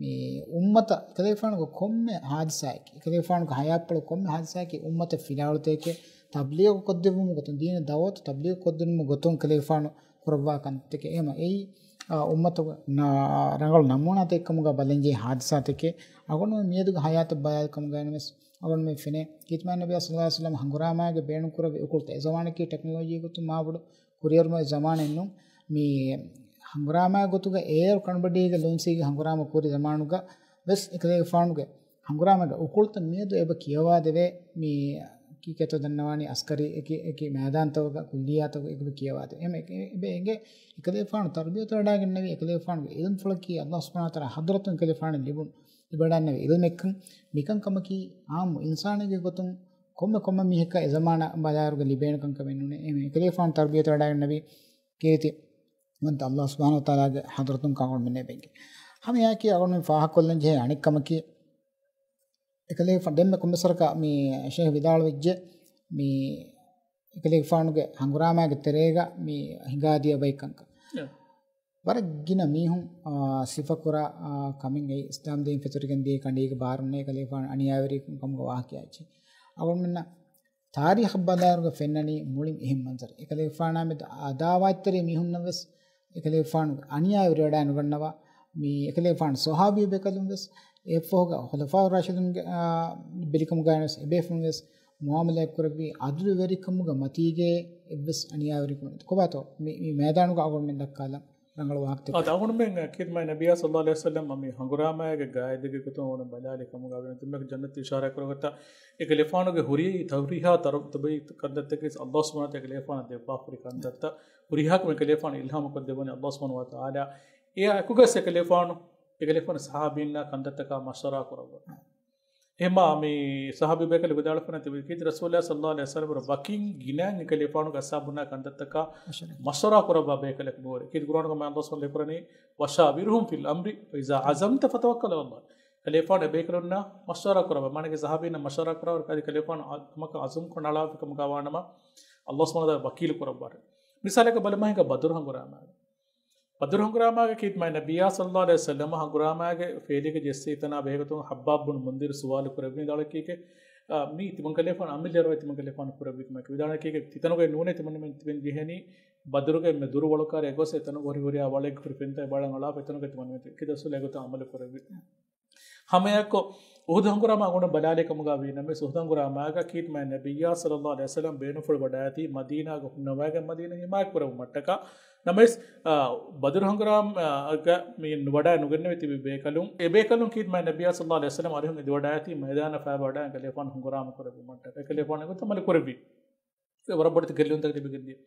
މި އުއްމަތަށް، އެކަލޭގެފާނުގެ ކޮންމެ ހާދިސާއަކީ، އެކަލޭގެފާނުގެ ހަޔާތްޕުޅު ކޮންމެ ހާދިސާއަކީ އުއްމަތަށް ފިލާވަޅުތަކެއް ތަބްލީޣު ކޮށްދެއްވުމުގެ ގޮތުން، ދީނަށް ދަޢުވަތު ތަބްލީޣު ކޮށްދިނުމުގެ ގޮތުން އެކަލޭގެފާނު ކުރައްވާ ކަންތަކެއް. އެހެންވީމަ އެއީ، އާ، އުއްމަތުގެ ނާ-، ރަނގަޅު ނަމޫނާތަކެއް ކަމުގަ ބަލަންޖެހޭ ހާދިސާތަކެއް. އަޅުގަނޑުމެން މިއަދުގެ ހަޔާތަށް ބަލާލި ކަމުގައި ވެސް އަޅުގަނޑުމެން ފެނޭ، ކީރިތި މާތް ނަބިއްޔާ ޞައްލަﷲު ޢަލައިހި ވަސައްލަމަ ހަނގުރާމާގެ ބޭނުން ކުރެއްވި އުކުޅުތައް. އެ ޒަމާނަކީ ޓެކްނޮލޮޖީ ގޮތުން މާބޮޑު ކުރިއެރުމުގެ ޒަމާނެއް ނޫން. މި ހަނގުރާމާ ގޮތުގަ އޭރު ކަނޑުބަޑީގެ ލޮންސީގެ ހަނގުރާމަ ކުރި ޒަމާނުގަ ވެސް އެކަލޭގެފާނުގެ ހަނގުރާމަގެ އުކުޅުތައް މިއަދު އެބަ ކިޔަވާދެވޭ. މި ކީކޭތޯ ދަންނަވާނީ އަސްކަރީ އެކި، އެކި މައިދާންތަކުގަ ކުއްލިއްޔާތަކުގަ އެބަ ކިޔަވާދެވޭ. އެހެން އެ-، އެބަ އެނގޭ އެކަލޭގެފާނު ތަރުބިޔަތު ވަޑައިގެންނެވި އެކަލޭގެފާނުގެ އިލްމުފުޅަކީ ﷲ ސުބްޙާނަހޫ ވަތަޢާލާ ޙަޟްރަތުން އެކަލޭގެފާނަށް ލިބުނު، ލިބިވަޑައިގެންނެވި އިލްމެއްކަން. މިކަންކަމަކީ އާއްމު އިންސާނެއްގެ ގޮތުން ކޮންމެ ކޮންމެ މީހަކަށް އެ ޒަމާނަށް ބަލާއިރުގަ ލިބޭނެ ކަންކަމެއް ނޫނޭ. އެހެން އެކަލޭގެފާނު ތަރުބިޔަތު ވަޑައިގެންނެވި ކީރިތި ވަންތަ ﷲ ސުބްޙާނަހޫ ވަތަޢާލާގެ ޙަޟްރަތުން ކަންކަމަށް މިނޭ ބެންގެ. ހަމައެއާއެކީ އަޅުގަނޑުމެން ފާހަގަކޮށްލަން ޖެހޭ އަނެއް ކަމަކީ، އެކަލޭގެފާނު ދެންމެ ކޮންމެސްވަރަކަށް މި ޝޭޚް ވިދާޅުވެއްޖެ، މި އެކަލޭގެފާނުގެ ހަނގުރާމާގެ ތެރޭގަ މި ހިނގާދިޔަ ބައެއް ކަންކަން. އެ. ވަރަށް ގިނަ މީހުން، އާ، ސިފަކުރާ، އާ، ކަމެއް އެއީ އިސްލާމް ދީން ފެތުރިގެން ދިޔަ ކަނޑީގެ ބާރުންނޭ އެކަލޭގެފާނު އަނިޔާވެރި ކަމުގަ ވާހަކައެއް އެއްޗެއް. އަޅުގަނޑުމެންނަށް ތާރީޚަށް ބަލާއިރުގަ ފެންނަނީ މުޅިން އެހެން މަންޒަރެއް. އެކަލޭގެފާނާ މެދު އަދާވާތްތެރި މީހުންނަށް ވެސް އެކަލޭގެފާނު އަނިޔާވެރިވެވަޑައިނުގަންނަވާ، މި އެކަލޭގެފާނު ޞަޙާބީ ބޭކަލުން ވެސް، އެއަށްފަހުގަ ޚުލަފާއު ރާޝިދުންގެ، އާ، ބެލިކަމުގައި ވެސް އެބޭފުޅުން ވެސް މުއާމަލާތް ކުރެއްވީ ޢަދުލުވެރިކަމުގެ މަތީގެ އެއްވެސް އަނިޔާވެރިކަމެއް ނެތް. ކޮބާތޯ މި، މި މައިދާނުގަ އަޅުގަނޑުމެން ދައްކާލަން ރަނގަޅު ވާހަކަތައް؟ އާ، އަޅުގަނޑުމެން ކީރިތި މާތް ނަބިއްޔާ ޞައްލައްލާހު ޢަލައިހި ވަސައްލަމް މި ހަނގުރާމައިގެ ގާއިދެއްގެ ގޮތުން އަޅުގަނޑު ބަލާލި ކަމުގަ ވެ ތިމަގެ ޖަންނަތު އިޝާރާތް ކުރައްވަތަ އެކަލޭގެފާނުގެ ހުރި ތަ-، ހުރިހާ ތަރު-، ތަބައީ ކަންތައްތަކެއް ﷲ ސުބްޙާނަހޫ ވަތަޢާލާ އެކަލޭގެފާނަށް ދެއްވާ ހުރި ކަންތައްތައް ހުރިހާ ކަމެއް އެކަލޭގެފާނު އިލްހާމު ކޮށްދެއްވަނީ ﷲ ސުބްޙާނަހޫ ވަތަޢާލާ. އެއާ އެކުގަސް އެކަލޭގެފާނު، އެކަލޭގެފާނު ޞަޙާބީންނާ ކަންތައްތަކާ މަޝްވަރާ ކުރައްވާ. އެހެންމާ މި ޞަޙާބީ ބޭކަލެއް ވިދާޅުވެފަ ނަތި ކީރިތި ރަސޫލާ ޞައްލައްލާހު ޢަލައިހި ވަސައްލަމަ ވަކިން ގިނައިން އެކަލޭގެފާނުގެ އަޞްޙާބުންނާ ކަންތައްތަކާ މަޝްވަރާ ކުރައްވާ ބޭކަލެއް ނޫޅޭ. ކީރިތި ޤުރްއާނުގަ މާތް ﷲ ސުބްޙާނަހޫ ވަތަޢާލާ ކުރަނީ، "وشاورهم في الأمر فإذا عزمت فتوكل على الله." ކަލޭގެފާނު އެބޭކަލުންނާ މަޝްވަރާ ކުރައްވާ. މާނަގެ ޞަޙާބީންނާ މަޝްވަރާ ކުރައްވާ ކަލޭގެފާނު އަ-، ކަމަކަށް ޢަޒުމް ކޮށް ނަޅާފި ކަމުގަ ވާނަމަ، ﷲ ސުބްޙާނަހޫ ވަތަޢާލާ ވަކީލު ކުރައްވާ. މިސާލަކަށް ބަލަމާ ހިނގާ ބަދުރު ހަނގުރާމާ. ބަދުރު ހަނގުރާމާގަ ކީރިތި މާތް ނަބިއްޔާ ޞައްލައްލާހު ޢަލައިހި ވަސައްލަމަ ހަނގުރާމާގެ ފޭލީގަ ޖެއްސި ތަނާ ބެހޭގޮތުން ޙައްބާބް ބުނު މުންޛިރު ސުވާލު ކުރެއްވި ދާޅަކީކޭ، އާ، މީ ތިމަން ކަލޭގެފާނު އަމިއްލަ ރަވައި ތިމަން ކަލޭގެފާނު ކުރެއްވި ކަމެއް ވިދާޅަކީކޭ ތިތަނުގައި ނޫނޭ ތިމަންމެން ތިބެން ޖެހެނީ ބަދުރުގެ މެ ދުރު ވަޅުކާރަށް ގޮސް އެތަނުގަ ހުރި ހުރިހާ ވަޅެއްގެ ކުރި ފެންތައް ބާޅަ އަޅާފަ އެތަނުގައި ތިމަންމެން ކިދަސްވެލަ އެގޮތަށް ޢަމަލު ކުރެއްވި. ހަމައެއާއެއްކޮށް، އުޙުދު ހަނގުރާމާ އަޅުގަނޑު ބަލާލި ކަމުގަ ވީނަމަވެސް، އުޙުދު ހަނގުރާމާގަ ކީރިތި މާތް ނަބިއްޔާ ޞައްލައްލާހު ޢަލައިހި ވަސައްލަމް ބޭނުންފުޅު ވަޑައިގަތީ މަދީނާގަ ހުންނަވައިގެން މަދީނާ ހިމާޔަތް ކުރެއްވުމަށްޓަކާ. ނަމަވެސް، އާ، ބަދުރު ހަނގުރާމާގަ މި ވަޑައި ނުގެންނެވި ތިބި ބޭކަލުން، އެ ބޭކަލުން ކީރިތި މާތް ނަބިއްޔާ ޞައްލައްލާހު ޢަލައިހި ވަސައްލަމް އަރިހުން އެދިވަޑައިގަތީ މައިދާނަށް ފައިބަވަޑައިގެން ކަލޭގެފާނު ހަނގުރާމަ ކުރެއްވުމަށްޓަކާ. އެކަލޭގެފާނު އެގޮތަށް ޢަމަލު ކުރެއްވި. ވަރަށް ބޮޑެތި ގެއްލުންތައް ލިބިގެންދިޔަ.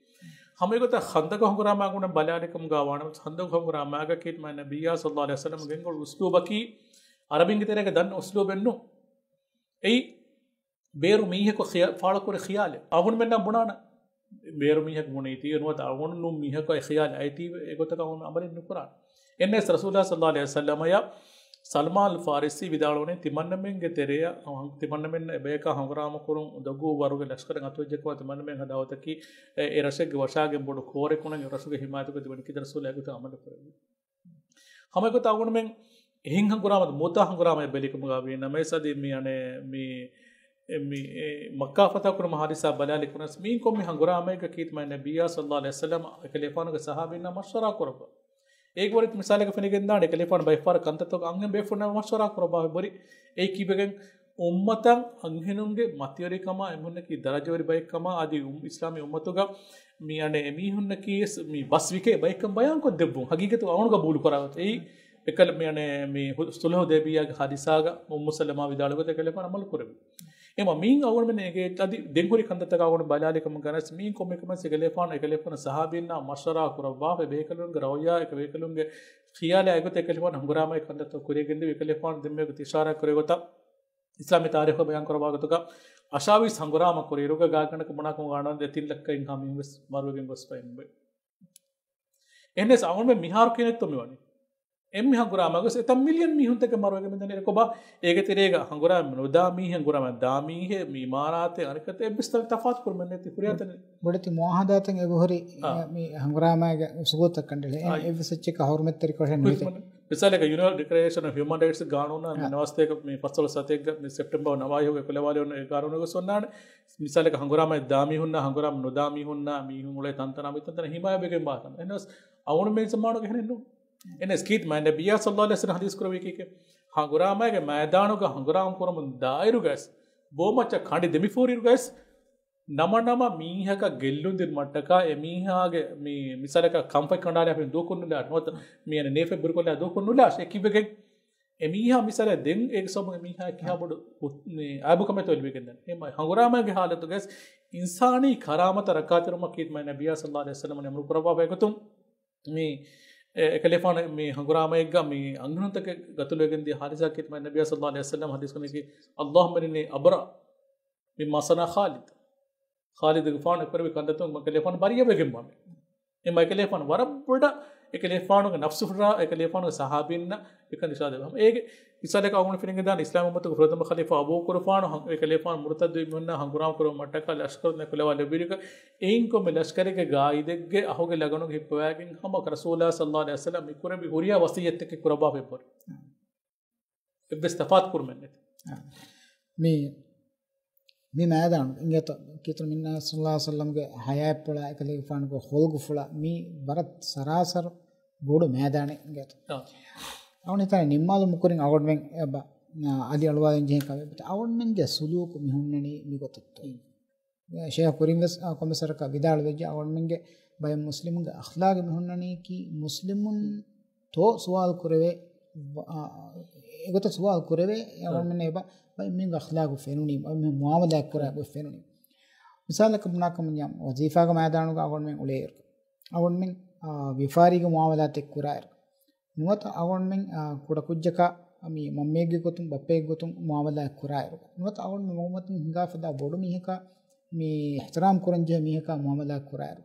ހަމައެގޮތަށް ޚަންދަޤު ހަނގުރާމާ އަޅުގަނޑު ބަލާލި ކަމުގަ ވާނަމަ، ޚަންދަޤު ހަނގުރާމާގަ ކީރިތި މާތް ނަބިއްޔާ ޞައްލައްލާހު ޢަލައިހި ވަސައްލަމް ގެންގުޅު އުސްލޫބަކީ ޢަރަބިންގެ ތެރޭގަ ދަންނަ އުސްލޫބެއް ނޫން. އެއީ ބޭރު މީހަކު ޚިޔާ-، ފާޅުކުރި ޚިޔާލެއް. އަޅުގަނޑުމެންނަށް ބުނާނަ ބޭރު މީހަކު ބުނީތީ ނުވަތަ އަޅުގަނޑު ނޫން މީހަކަށް އެ ޚިޔާލު އައިތީ އެގޮތަކަށް އަޅުގަނޑު ޢަމަލެއް ނުކުރާނެ. އެންނެސް ރަސޫލާ ޞައްލައްލާހު ޢަލައިހި ވަސައްލަމަޔަށް ސަލްމާން ފާރިސީ ވިދާޅުވަނީ ތިމަންނަމެންގެ ތެރެއަށް ތިމަންނަމެންނަށް އެބަޔަކާ ހަނގުރާމަ ކުރުން އުނދަގޫ ވަރުގެ ލަޝްކަރެއް އަތުވެއްޖެއްކަމަށް ތިމަންނަމެން ހަދާ އޮތަކީ އެ، އެ ރަށެއްގެ ވަށާގެން ބޮޑު ކޯރެއް ކުނަން އެ ރަށުގެ ހިމާޔަތުގަ ތިބެނީ ކީރިތި ރަސޫލާ އެގޮތަށް ޢަމަލު ކުރެއްވި. ހަމައެގޮތަށް އަޅުގަނޑުމެން އެހެން ހަނގުރާމަ މޫތާ ހަނގުރާމައެއް ބެލި ކަމުގަ ވީނަމަވެސް އަދި މި އަނެއް މި، އެ، މި، އެ، މައްކާ ފަތަހު ކުރުމަށް ހާދިސާ ބަލާލި ކުރަން މީން ކޮންމެ ހަނގުރާމައެއްގަ ކީރިތި މާތް ނަބިއްޔާ ޞައްލައްލާހު ޢަލައިހި ވަސައްލަމަ އެކަލޭގެފާނުގެ ޞަޙާބީންނާ މަޝްވަރާ ކުރައްވާ. އޭގެ ވަރަށް މިސާލަކަށް ފެނިގެންދާނެ، އެކަލޭގެފާނު ބައެއްފަހަރަށް ކަންތައްތަކުގަ އަންހެން ބޭފުޅުންނާ މަޝްވަރާ ކުރައްވާފަ އެބަހުރި. އެއީ ކީއްވެގެން އުއްމަތަށް އަންހެނުންގެ މަތިވެރިކަމާ އެމީހުންނަކީ ދަރަޖަވެރި ބައެއްކަމާ އަދި އު-، އިސްލާމީ އުއްމަތުގަ މި އަނެއް އެމީހުންނަކީ ވެސް މި ބަސްވިކޭ ބައެއްކަން ބަޔާންކޮށްދެއްވުން ހަގީގަތު އަޅުގަނޑު ގަބޫލު ކުރާ ގޮތަށް. އެއީ އެކަލަ މި އަނެއް މި ހު-، ޞުލްޙު ޙުދައިބިއްޔާގެ ހާދިސާގަ އުއްމު ސަލަމާ ވިދާޅުވި ގޮތަށް އެކަލޭގެފާނު ޢަމަލު ކުރެއްވި. އެމަ މީން އަޅުގަނޑުމެން އެގޭ އަދި ދެން ހުރި ކަންތައްތަކާ އަޅުގަނޑު ބަލާލި ކަމުގަ ވެސް މީން ކޮންމެ ކަމެއް އެކަލޭގެފާނު، އެކަލޭގެފާނު ޞަޙާބީންނާ މަޝްވަރާ ކުރައްވާފަ ބޭކަލުންގެ ރައުޔާ އެކަ ބޭކަލުންގެ ޚިޔާލާ އެގޮތަށް އެކަލޭގެފާނު ހަނގުރާމައެއް ކަންތައްތައް ކުރިޔަށް ގެންދެވި. އެކަލޭގެފާނު ދެންމެ އިޝާރާތް ކުރި ގޮތަށް އިސްލާމީ ތާރީޚު ބަޔާން ކުރައްވާ ގޮތުގަ އަށާވީސް ހަނގުރާމަ ކުރި އިރުގަ ގާތްގަނޑަކަށް ބުނާކަމަށް ގާނަން ދެތިން ލައްކަ އިންހާ މީހުން ވެސް މަރުވެގެން ގޮސްފަ އެނބެ. އެހެންނެސް އަޅުގަނޑުމެން މިހާރު ކިހިނެއްތޯ މިވަނީ؟ އެންމެ ހަނގުރާމަ ގޮސް އެތައް މިލިއަން މީހުންތަކެއް މަރުވެގެން މިދަނީ. އެކޮބާ އޭގެ ތެރޭގަ ހަނގުރާމަ ނުދާ މީހެއް، ހަނގުރާމަ ދާ މީހެއް، މި އިމާރާތެއް އަނެކަތައް އެއްވެސް ތަ-، ތަފާތު ކުރުމެއް ނެތި ހުރިހާ ތަނެއް. ބޮޑެތި މުއާހަދާތެއް އެބަހުރި، އާ. މި ހަނގުރާމައިގެ ސުބޫތަކަށް ކަނޑައެޅި. އެ-، އާ. އެއްވެސް އެއްޗެއް ހަރުމަތްތެރިކޮށެއް ނުވިތެ. މިސާލަކަށް ޔުނިވަރސަލް ޑިކްލަރޭޝަން އޮފް ހިއުމަން ރައިޓްސް ގާނޫނާ މި އާ. ނަވާސްތޭކަ މި ފަސްދޮޅަސް ސަތޭކަ މި ސެޕްޓެމްބަރ ނަވާހި ހަތަރުގެ ކުލަވާލެވުނު އެ ގާނޫނުގަ އޮންނާނެ. މިސާލަކަށް ހަނގުރާމަ ދާ މީހުންނާ، ހަނގުރާމަ ނުދާ މީހުންނާ، މީހުން އުޅޭ ތަންތަނާ މިތަންތަނަށް ހިމާޔަތްވެގެން ވާކަން. އެހެނަސް އަޅުގަނޑު މި ޒަމާނުގަ އެހެނެއް ނޫން. އެނެސް ކީތް މާތް ނަބިއްޔާ ޞައްލައްލާހު ޢަލައިހި ވަސައްލަމަ ޙަދީޘް ކުރެއްވީ ކީކޭ؟ ހަނގުރާމައިގެ މައިދާނުގަ ހަނގުރާމަ ކުރަމުން ދާއިރުގަސް، ބޯމައްޗަށް ކަނޑި ދެމިފޯރިއިރުގަސް، ނަމަ ނަމަ މީހަކަށް ގެއްލުން ދިނުމަށްޓަކާ އެ މީހާގެ މި މިސާލަކަށް ކަންފަތް ކަނޑާލާފިން ދޫކޮށް ނުލާ، ނުވަތަ މި އަނެއް ނޭފެއް ބުރުކޮށްލާ ދޫކޮށް ނުލާ، އެ ކިއްވެގެން އެ މީހާ މިސާލަށް ދެން އޭގެ ސަބަބުން އެ މީހާ ކިހާ ބޮޑު ހު-، މި އައިބުކަމެއްތޯ ލިބިގެންދަނީ. އެ މަ-، ހަނގުރާމައިގެ ހާލަތުގަސް އިންސާނީ ކަރާމަތަށް ރައްކާތެރިވުމަށް ކީތް މާތް ނަބިއްޔާ ޞައްލައްލާހު ޢަލައިހި ވަސައްލަމަ އަމުރު ކުރައްވާފައި ގޮތުން މި އެ-، އެކަލޭފާނު މި ހަނގުރާމައެއްގަ މި އަންހެނުންތަކެއް ގަތުލުވެގެން ދިޔަ ހާދިސާއަކީ މާތް ނަބިއްޔާ ޞައްލައްލާހު ޢަލައިހި ވަސައްލަމަ ޙަދީޘް ކުރަނީކީ، "اللهم إني أبرأ مما صنع خالد." ޚާލިދުގެފާނު އެކުރެއްވި ކަންތައްތައް އެކަލޭފާނު ބަރީއަވެގެންވާނެ. އެމަ އެކަލޭފާނު ވަރަށް ބޮޑަށް އެކަލޭފާނުގެ ނަފްސު ފުރާ، އެކަލޭފާނުގެ ޞަޙާބީންނަށް އެކަން އިޝާރާތް ދެއްވާ. އޭގެ މިސާލަކަށް އަޅުގަނޑު ފެނިގެންދާނެ އިސްލާމް އުއްމަތުގެ ފުރަތަމަ ޚަލީފާ އަބޫބަކުރުފާނު ހަން-، އެކަލޭފާނު މުރުތައްދުވި މީހުންނާ ހަނގުރާމަ ކުރުމަށްޓަކާ ލަޝްކަރުން ކުލަވާލެއްވިއިރުގަ އެއިން ކޮންމެ ލަޝްކަރެއްގެ ގާއިދެއްގެ އަހުގެ ލަގަނުގަ ހިއްޕަވައިގެން ހަމަ ރަސޫލާ ޞައްލައްލާހު ޢަލައިހި ވަސައްލަމަ މި ކުރެއްވި ހުރިހާ ވަޞިއްޔަތެއް ކުރައްވާފައި ބޮޑު. އެއްވެސް ތަފާތު ކުރުމެއް ނެތި. އާ. މި، މި މައިދާނު އިނގޭތޯ ކީތު މިންނާ ޞައްލައްލާހު ޢަލައިހި ވަސައްލަމްގެ ޙަޔާތްޕުޅާ އެކަލޭގެފާނުގެ ޚުލްޤުފުޅާ މި ވަރަށް ސަރާސަރު ބޮޑު މައިދާނެއް އިނގޭތޯ. އާ. އަޅުގަނޑު ހިތާ ނިންމާލުމުގެ ކުރިން އަޅުގަނޑުމެން އެބަ އަލި އަޅުވާލަން ޖެހޭ ކަމެއް ނުވަތަ އަޅުގަނޑުމެންގެ ސުލޫކު މި ހުންނަނީ މިގޮތަށްތޯ؟ ޝޭޚް ކުރިން ވެސް އާ، ކޮންމެސް ވަރަކަށް ވިދާޅުވެއްޖެ، އަޅުގަނޑުމެންގެ ބައެއް މުސްލިމުންގެ އަޚްލާގު މި ހުންނަނީކީ މުސްލިމުންތޯ ސުވާލު ކުރެވޭ، އާ، އެގޮތަށް ސުވާލު ކުރެވޭ، އަޅުގަނޑުމެން އެބަ ބައެއް މީހުންގެ އަޚްލާގު ފެނުނީ، ބައެއް މީހުން މުއާމަލާތް ކުރާ ގޮތް ފެނުނީ. މިސާލަކަށް ބުނާކަމަށް ވަޒީފާގެ މައިދާނުގަ އަޅުގަނޑުމެން އުޅޭއިރު، އަޅުގަނޑުމެން، އާ، ވިޔަފާރީގެ މުއާމަލާތެއް ކުރާއިރު، ނުވަތަ އަޅުގަނޑުމެން، އާ، ކުޑަކުއްޖަކާ މި މަންމައެއްގެ ގޮތުން ބައްޕައެއްގެ ގޮތުން މުއާމަލާތް ކުރާއިރު، ނުވަތަ އަޅުގަނޑުމެން މަގުމަތިން ހިނގާ ފަދަ ބޮޑު މީހަކާ މި އިޙްތިރާމް ކުރަން ޖެހޭ މީހަކާ މުއާމަލާތް ކުރާއިރު،